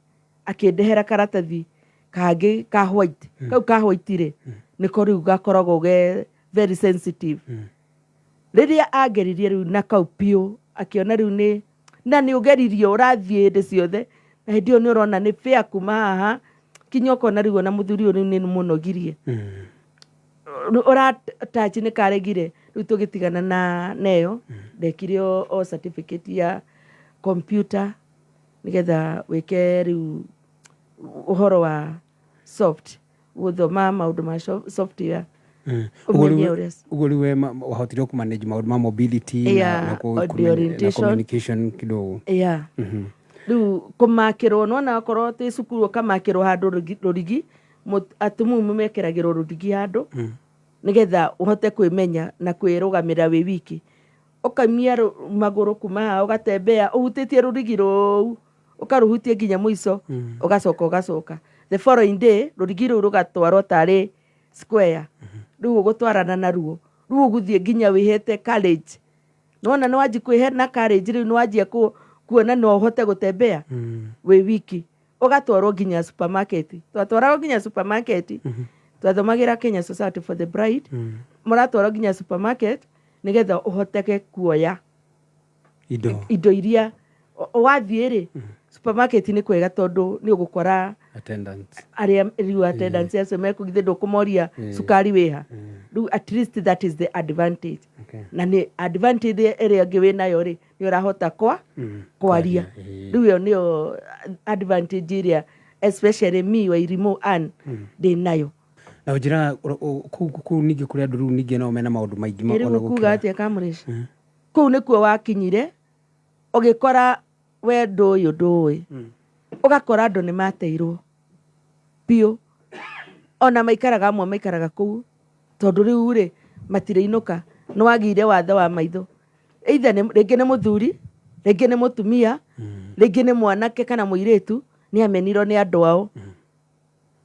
akĩndehera karatathi kangĩ ka white. Kau ka white rĩ, nĩko rĩu gakoragwo ge very sensitive. Rĩrĩa angeririe rĩu na kau piũ, akĩona rĩu nĩ na nĩ ũgeririo ũrathiĩ hĩndĩ ciothe, na hĩndĩ ĩyo nĩ ũrona nĩ fair kuma haha kinya ũkona rĩu ona mũthuri ũyũ rĩu nĩ mũnogirie ũra touch nĩ karegire. Rĩu tũgĩtigana na neyo, ndekire o certificate ya computer nĩgetha wĩke rĩu ũhoro wa soft, gũthoma maũndũ ma software. Ũmenye ũrĩa Ũguo rĩu we wahotire kũ manage maũndũ ma mobility na, na, na orientation. Communication kidogo. Yeah. Rĩu kũmakĩrwo, nĩwona okorwo twĩ cukuru ũkamakĩrwo handũ rũrigi, atumumu mekĩragĩrwo rũrigi handũ nĩgetha ũhote kwĩmenya na kwĩrũgamĩrĩra wĩ wiki. Ũkaumia magũrũ kuma haha, ũgatembea ũhutĩtie rũrigi rũu, ũkarũhutia nginya mũico, ũgacoka ũgacoka. The following day rũrigi rũu rũgatwarwo tarĩ square, rĩu ũgũtwarana naruo, rĩu ũgũthiĩ nginya wĩhete courage. Nĩwona nĩwanji kwĩhe na courage, rĩu nĩwanjia kuona no ũhote gũtembea wĩ wiki, ũgatwarwo nginya supermarket. Twatwaragwo nginya supermarket, twathomagĩra Kenya Society for the Blind. Mũratwarwo nginya supermarket nĩgetha ũhoteke kuoya indo, indo iria wathiĩ rĩ supermarket. Nĩ kwega tondũ nĩ ũgũkora attendants, arĩa rĩu attendants acio mekũgithĩ ndũkũmoria cukari wĩha. Rĩu at least that is the advantage. Na nĩ advantage ĩrĩa ĩngĩ wĩ nayo rĩ, nĩ ũrahota kwa kwaria. Rĩu ĩyo nĩyo advantage ĩrĩa especially me Wairimu Ann ndĩ nayo. Na njĩra kũu ningĩ kũrĩ andũ rĩu ningĩ nao mena maũndũ maingĩ Rĩu ona kuga gũkĩra. Atĩa Kamũrĩci, kũu nĩkuo wakinyire ũgĩkora we ndũ ũyũ ndũĩ, ũgakora andũ nĩ mateirwo biũ, ona maikaraga amwe maikaraga kũu tondũ rĩu rĩ matirĩinũka. Nĩ wagĩire wathe wa maitho, either rĩngĩ nĩ mũthuri, rĩngĩ nĩ mũtumia, rĩngĩ nĩ mwanake kana mũirĩtu, nĩ amenirwo nĩ andũ ao,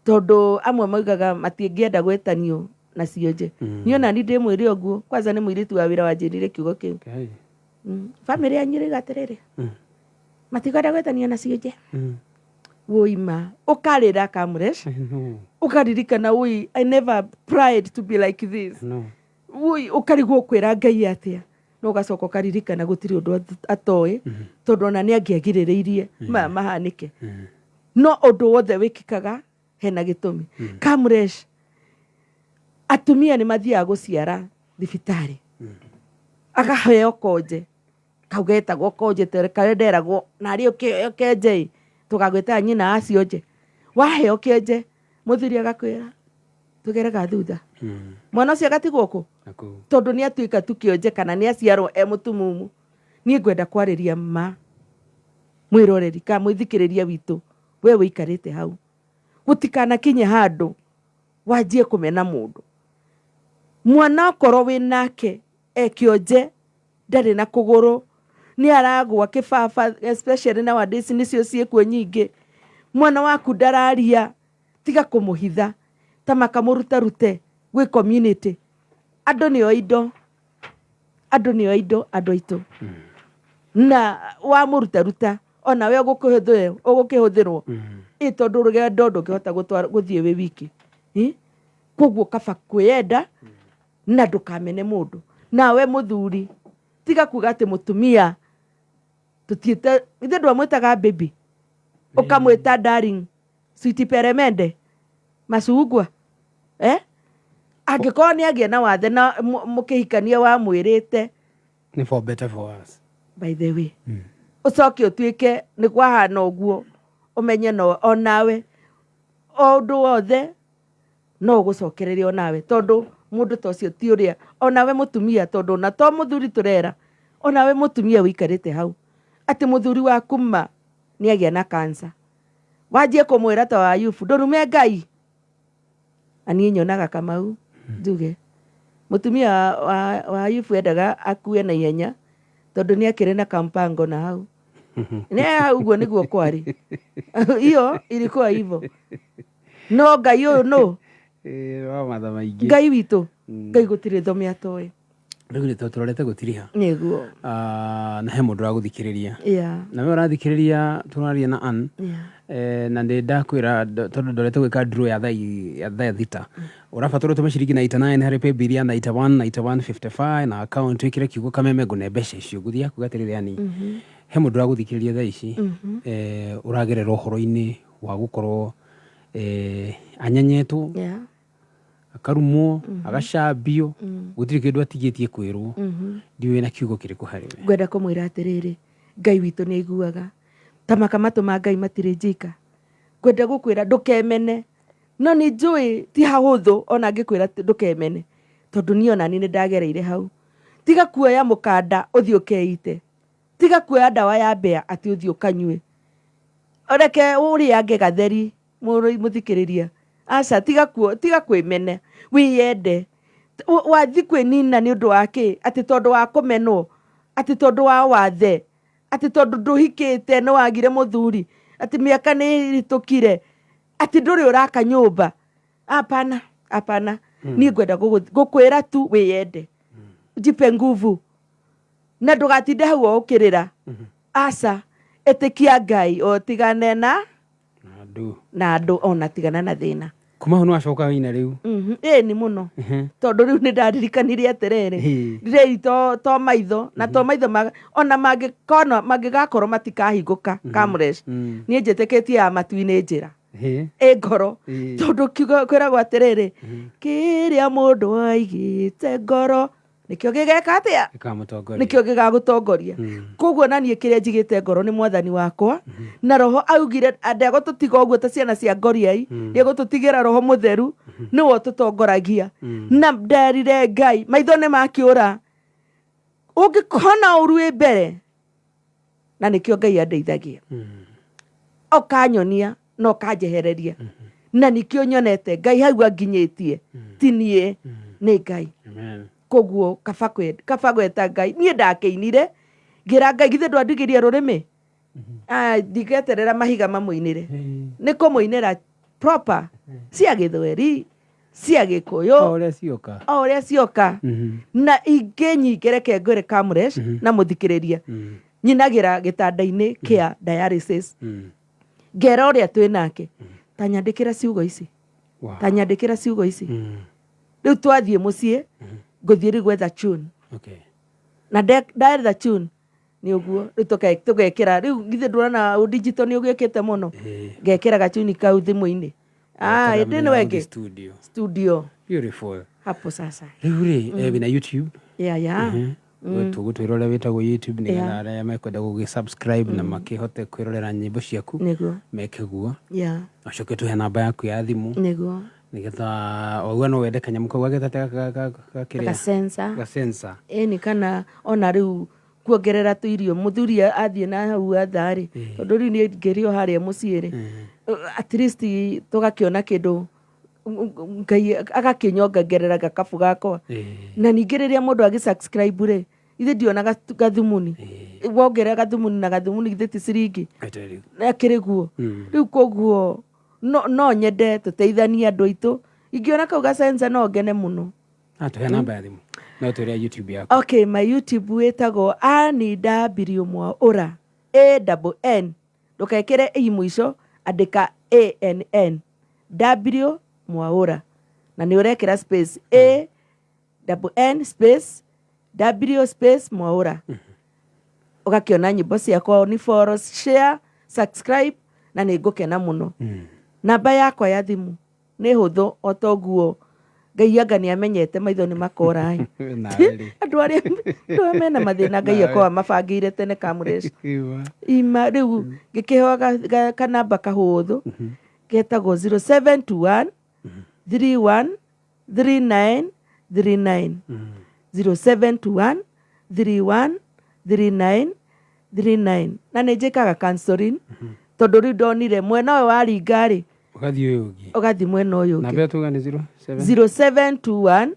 tondũ amwe maugaga matingĩenda gwĩtanio na cionje. Niĩ ona ni ndĩmwĩre ũguo, kwanza nĩ mũirĩtu wa wĩra wanjĩrire kiugo kĩu. Bamĩrĩ yanyu rĩga atĩrĩrĩ, matikwenda gwĩtanio na cionje. Wũima ũkarĩra Kamresh, I know. ũkaririkana wũi, I never pride to be like this. I know. Wũi, ũkarigwo kwĩra Ngai atĩa, no ũgacoka ũkaririkana gũtirĩ ũndũ atoĩ, tondũ ona nĩ angĩagirĩrĩirie maya mahanĩke. No ũndũ wothe wĩkĩkaga hena gĩtũmi. Kamresh, atumia nĩ mathiaga gũciara thibitarĩ, akaheo konje kau getagwo konje karĩa nderagwo narĩ ũkĩheo kenje ĩ tũgagwĩtaga nyina wa cionje. Waheo kĩenje, mũthuri agakwĩra tũgerega thutha, mwana ũcio agatigwo kũ Nakũu. Tondũ nĩ atuĩka tu kĩonje kana nĩ aciarwo e mũtumumu. Niĩ ngwenda kwarĩria ma mwĩroreri ka mwĩthikĩrĩria witũ, we wĩikarĩte hau, gũtikanakinye handũ wanjie kũmena mũndũ. Mwana okorwo wĩ nake e kĩonje, ndarĩ na kũgũrũ, nĩ aragwa kĩbaba, especially nowadays nĩcio ciĩkuo nyingĩ, mwana waku ndararia, tiga kũmũhitha, ta makamũrutarute gwĩ community. Andũ nĩo indo, andũ nĩo indo, andũ aitũ, na wamũrutaruta onawe ũgũkĩhũthĩrwo, ũgũkĩhũthĩrwo ĩ tondũ rũgendo ndũngĩhota gũthiĩ wĩ wiki. Ĩ? Koguo kaba kwĩyenda na ndũkamene mũndũ. Nawe mũthuri, tiga kuga atĩ mũtumia tũtiĩte ithe, ndwamwĩtaga baby, ũkamwĩta darling, sweet, peremende, macungwa, eh? Angĩkorwo nĩ agĩa na wathe na mũkĩhikania wamwĩrĩte Nĩ for better for us. By the way, ũcoke ũtuĩke nĩ kwahana ũguo, ũmenye no onawe o ũndũ wothe no ũgũcokereria onawe, tondũ mũndũ ta ũcio ti ũrĩa onawe mũtumia, tondũ ona to mũthuri tũrera, onawe mũtumia ũikarĩte hau atĩ mũthuri waku ma nĩ agĩa na cancer, wanjie kũmwĩra ta Wayubu, ndũrume Ngai. Na niĩ nyonaga Kamau njuge mũtumia wa Ayubu endaga akue na ihenya, tondũ nĩ akĩrĩ na kampango na hau nĩ hau ũguo nĩguo kwarĩ, hiyo ilikuwa hivyo. No Ngai ũyũ nũ Wa matha maingĩ. Ngai witũ, Ngai gũtirĩ thome atoĩ. Rĩu nĩ tũrorete gũtiriha. Nĩguo. Ah, na he mũndũ ũragũthikĩrĩria na we ũrathikĩrĩria, tũraria na Ann. Na nĩ ndakwĩra tondũ ndorete gwĩka draw ya thaa 6, ũrabatara ũtũme ciringi 99 harĩ paybill ya 91 91 55 na account wĩkĩre kiugo Kameme, ngũne mbeca icio. Ngũthiĩ kuga atĩrĩrĩ, ani he mũndũ ũragũthikĩrĩria thaa ici, ũragerera ũhoro-inĩ wa gũkorwo anyenyetwo, akarumwo, agacambio, gũtirĩ kĩndũ atigĩtie kwĩrwo. Ndiũĩ na kiugo kĩrĩkũ harĩ we. Ngwenda kũmwĩra atĩrĩrĩ, Ngai witũ nĩ aiguaga ta maka matũ ma Ngai matirĩ njika. Ngwenda gũkwĩra ndũkemene, no nĩ njũĩ ti hahũthũ ona ngĩkwĩra ndũkemene, tondũ niĩ ona niĩ nĩ ndagereire hau. Tiga kuoya mũkanda ũthiĩ ũkeite, tiga kuoya ndawa ya mbĩa atĩ ũthiĩ ũkanyue, reke ũrĩange gatheri. Mũthikĩrĩria, aca, tiga kuo, tiga kwĩmene, wĩyende. Wathi kwĩnina nĩ ũndũ wa kĩ? Atĩ tondũ wa kũmenwo, atĩ tondũ wa wathe, atĩ tondũ ndũhikĩte, nĩ wagire mũthuri, atĩ mĩaka nĩ ĩhĩtũkire. Atĩ ndũrĩ ũraka nyũmba. Hapana, hapana. Niĩ ngwenda gũkwĩra tu wĩyende, jipe nguvu na ndũgatinde hau o ũkĩrĩra. Aca, ĩtĩkia Ngai, ũtigane na Andũ. Na andũ, ona tigana na thĩna. Kuma hau nĩwacoka wĩina rĩu? Ĩĩ, nĩ mũno, tondũ rĩu nĩ ndaririkanire atĩrĩrĩ, rĩu to maitho na to maitho ona mangĩkona mangĩgakorwo matikahingũka kamresh. Niĩ njĩtĩkĩtie ya matu-inĩ njĩra ĩ ngoro, tondũ kiugo kwĩragwo atĩrĩrĩ, kĩrĩa mũndũ aigĩte ngoro nĩkĩo gĩgeka atĩa? Gĩkamũtongoria. Nĩkĩo gĩgagũtongoria. Koguo na niĩ kĩrĩa njigĩte ngoro nĩ Mwathani wakwa, na Roho augire ndegũtũtiga ũguo ta ciana cia ngoriai, nĩegũtũtigĩra Roho Mũtheru, nĩwe ũtũtongoragia. Na nderire Ngai, maitho nĩ makĩũra, ũngĩkona ũru wĩ mbere, na nĩkĩo Ngai andeithagia, ũkanyonia na ũkanjehereria, na nĩkĩo nyonete Ngai hau anginyĩtie, ti niĩ, nĩ Ngai. Amen. Koguo kaba gweta Ngai. Niĩ ndakĩinire ngĩra Ngai, githĩ ndwandigĩria rũrĩmĩ? Ah, ndigeterera mahiga mamũinĩre, nĩ kũmũinĩra proper, cia Gĩthweri, cia Gĩkũyũ, o ũrĩa cioka. O ũrĩa cioka. Na ingĩ nyingĩ, reke ngwĩre Kamresh na mũthikĩrĩria, nyinagĩra gĩtanda-inĩ kĩa dialysis, ngera ũrĩa twĩ nake, ta nyandĩkĩra ciugo ici, ta nyandĩkĩra ciugo ici. Rĩu twathiĩ mũciĩ, ngũthiĩ rĩu gwetha tune. Na ndetha tune nĩ ũguo rĩu tũgekĩra. Rĩu githĩ ndũrona digital nĩ ũgĩũkĩte mũno? Ngekĩra gachuni kau thimũ-inĩ. Ah, ĩndĩ nĩwe ĩngĩ Studio. Studio. Beautiful. Hapo sasa. Rĩu rĩ, wĩna YouTube? Yeah. Tũgũtwĩra ũrĩa wĩtagwo YouTube, nĩgetha arĩa mekwenda gũgĩ subscribe na makĩhote kwĩrorera nyĩmbo ciaku meke guo. Ũcoke tũhe namba yaku ya thimũ, nĩgetha waigua no wende kanyamũ kau gagĩtate gakĩrĩa Gasensa. Gasensa. Ĩni, kana ona rĩu kuongerera tũirio, mũthuri athiĩ na hau atharĩ, tondũ rĩu niĩ ngĩrĩ o harĩa mũciĩ rĩ, at least tũgakĩona kĩndũ, Ngai agakĩnyongerera gakabu gakwa. Na ningĩ rĩrĩa mũndũ agĩ subscribe rĩ, ithe ndiona gathumuni, wongerera gathumuni na gathumuni, githĩ ti ciringi? Ete rĩu. Akĩrĩ guo rĩu. Koguo no nyende tũteithanie andũ aitũ. Ingĩona kau gacenza no ngene mũno. Ah, tũhe namba ya thimũ no twĩre YouTube yaku. Okay, my YouTube wĩtagwo Annie W Mwaũra, A double N, ndũkekĩre i mũico, andĩka A N N W Mwaũra, na nĩ ũrekĩra space, A double N space W space Mwaũra, ũgakĩona nyĩmbo ciakwa. Ni follow, share, subscribe, na nĩ ngũkena mũno. Namba yakwa ya thimũ nĩ hũthũ, o toguo Ngai anga nĩ amenyete maitho nĩ makora. Nawe rĩ. Andũ arĩa mena mathĩna, Ngai akorwo amabangĩire tene, Kamresh. Ima. Ima rĩu ngĩkĩheo kanamba kahũthũ getagwo 0721 31 39 39, 0721 31 39 39. Na nĩ njĩkaga counseling, tondũ rĩu ndonire mwena ũyũ waringa rĩ, Ũgathiĩ ũyũ ũngĩ. Ũgathiĩ mwena ũyũ Namba ũngĩ. ĩyo tuga nĩ 07 0721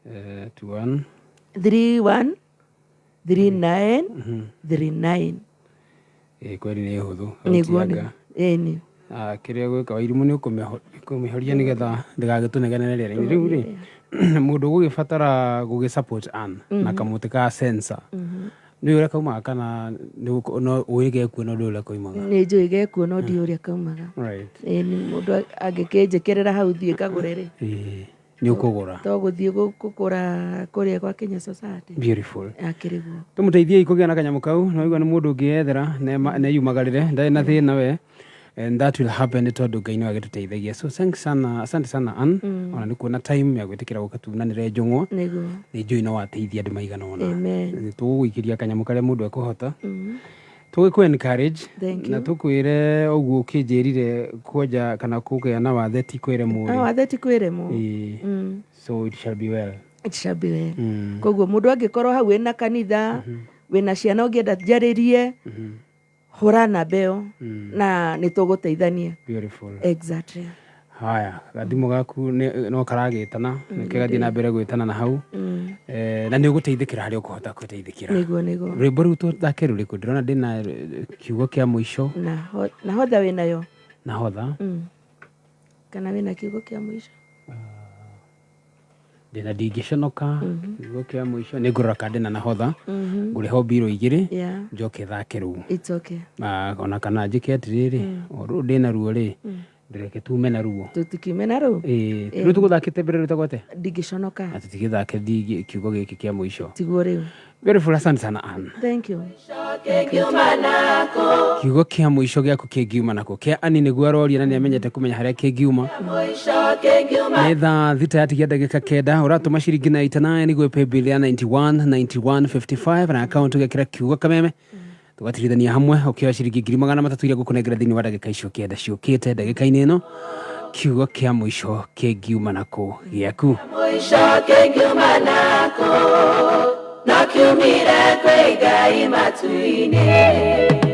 21 31 39 39. Ĩ kweli nĩ hũthũ. Nĩguo nĩ Gũtianga. ĩni. Ah, kĩrĩa gwĩka Wairimũ nĩ ũkũmĩhoria nĩgetha ndĩgagĩtũnegenere rĩera-inĩ. Rĩu rĩ, mũndũ ũgũgĩbatara gũgĩ support Ann na kamũtĩ ka sensor, nĩ ũrĩa kaumaga kana no ũĩ gekuo no ndũĩ ũrĩa koimaga? Nĩ njũĩ gekuo no ndiũĩ ũrĩa kaumaga. Ĩni, mũndũ angĩkĩnjĩkĩrĩra hau thiĩ ngagũre rĩ, Ĩĩ, nĩ ũkũgũra. To gũthiĩ kũgũra kũrĩa gwa Kenya Society. Beautiful. Akĩrĩ guo. Tũmũteithiei kũgĩa na kanyamũ kau. No igua nĩ mũndũ ũngĩyethera neyumagarĩre, ndarĩ na thĩna we, and that will happen nĩ tondũ Ngai nĩwe agĩtũteithagia. So thanks sana, asante sana Ann, ona nĩ kuona time ya gwĩtĩkĩra gũka tunanĩre njũng'wa. Nĩ njũĩ no wateithia andũ maigana ũna. Amen. Nĩ tũgũgũikĩria kanyamũ karĩa mũndũ ekũhota, tũgĩkũ encourage Thank na tũkwĩre ũguo ũkĩnjĩrire kwonja kana kũgĩa na wathe ti kwĩremwo Ah, rĩ. Wathe ti kwĩremwo. Ĩĩ. So it shall be well. It shall be well. Koguo mũndũ angĩkorwo hau wĩna kanitha, wĩna ciana, ũngĩenda njarĩrie, hũra namba ĩyo na nĩ tũgũteithania. Beautiful. Exactly. Haya, gathimũ gaku no karagĩtana, nĩkĩo gathiĩ na mbere gwĩtana na hau. Na nĩ ũgũteithĩkĩra harĩa ũkũhota gwĩteithĩkĩra. Nĩguo. Rwĩmbo rũu tũthake rũrĩkũ? Ndĩrona ndĩna kiugo kĩa mũico. Nahodha wĩnayo? Nahodha. Kana wĩna kiugo kĩa mũico? Ndĩna ndingĩconoka. Kiugo kĩa mũico nĩ ngũrora kana ndĩna nahodha ngũrĩha mbiro igĩrĩ, njoke thake rũu. It's okay. Ah, ona kana njĩke atĩrĩrĩ, o rũrũ ndĩna ruo rĩ, ndũreke tume na ruo. Tũtikiume na rũu. Ĩĩ, rĩu tũgũthakĩte mbere rĩtagwo atĩa? Ndingĩconoka. Na tũtigĩthake ndingĩ kiugo gĩkĩ kĩa mũico. Tiguo rĩu. Beautiful, asante sana Ann. Thank you. Kiugo kĩa mũico gĩaku kĩngiuma nako kĩa Ani nĩguo aroria, na nĩamenyete kũmenya harĩa kĩngiuma. Nĩ thaa 6 yatigia ndagĩka 9. Ũratũma ciringi 99 nĩguo paybill ya 91 91 55 na akaunti ũgekĩra kiugo Kameme, tũgatirithania hamwe ũkĩoya ciringi 300,000 iria ngũkũnengera thĩinĩ wa ndagĩka icio 9 ciũkĩte. Ndagĩka-inĩ ĩno, kiugo kĩa mũico kĩngiuma nako gĩaku? Mũico kĩngiuma nako, no kiumire kwĩ Ngai matu-inĩ.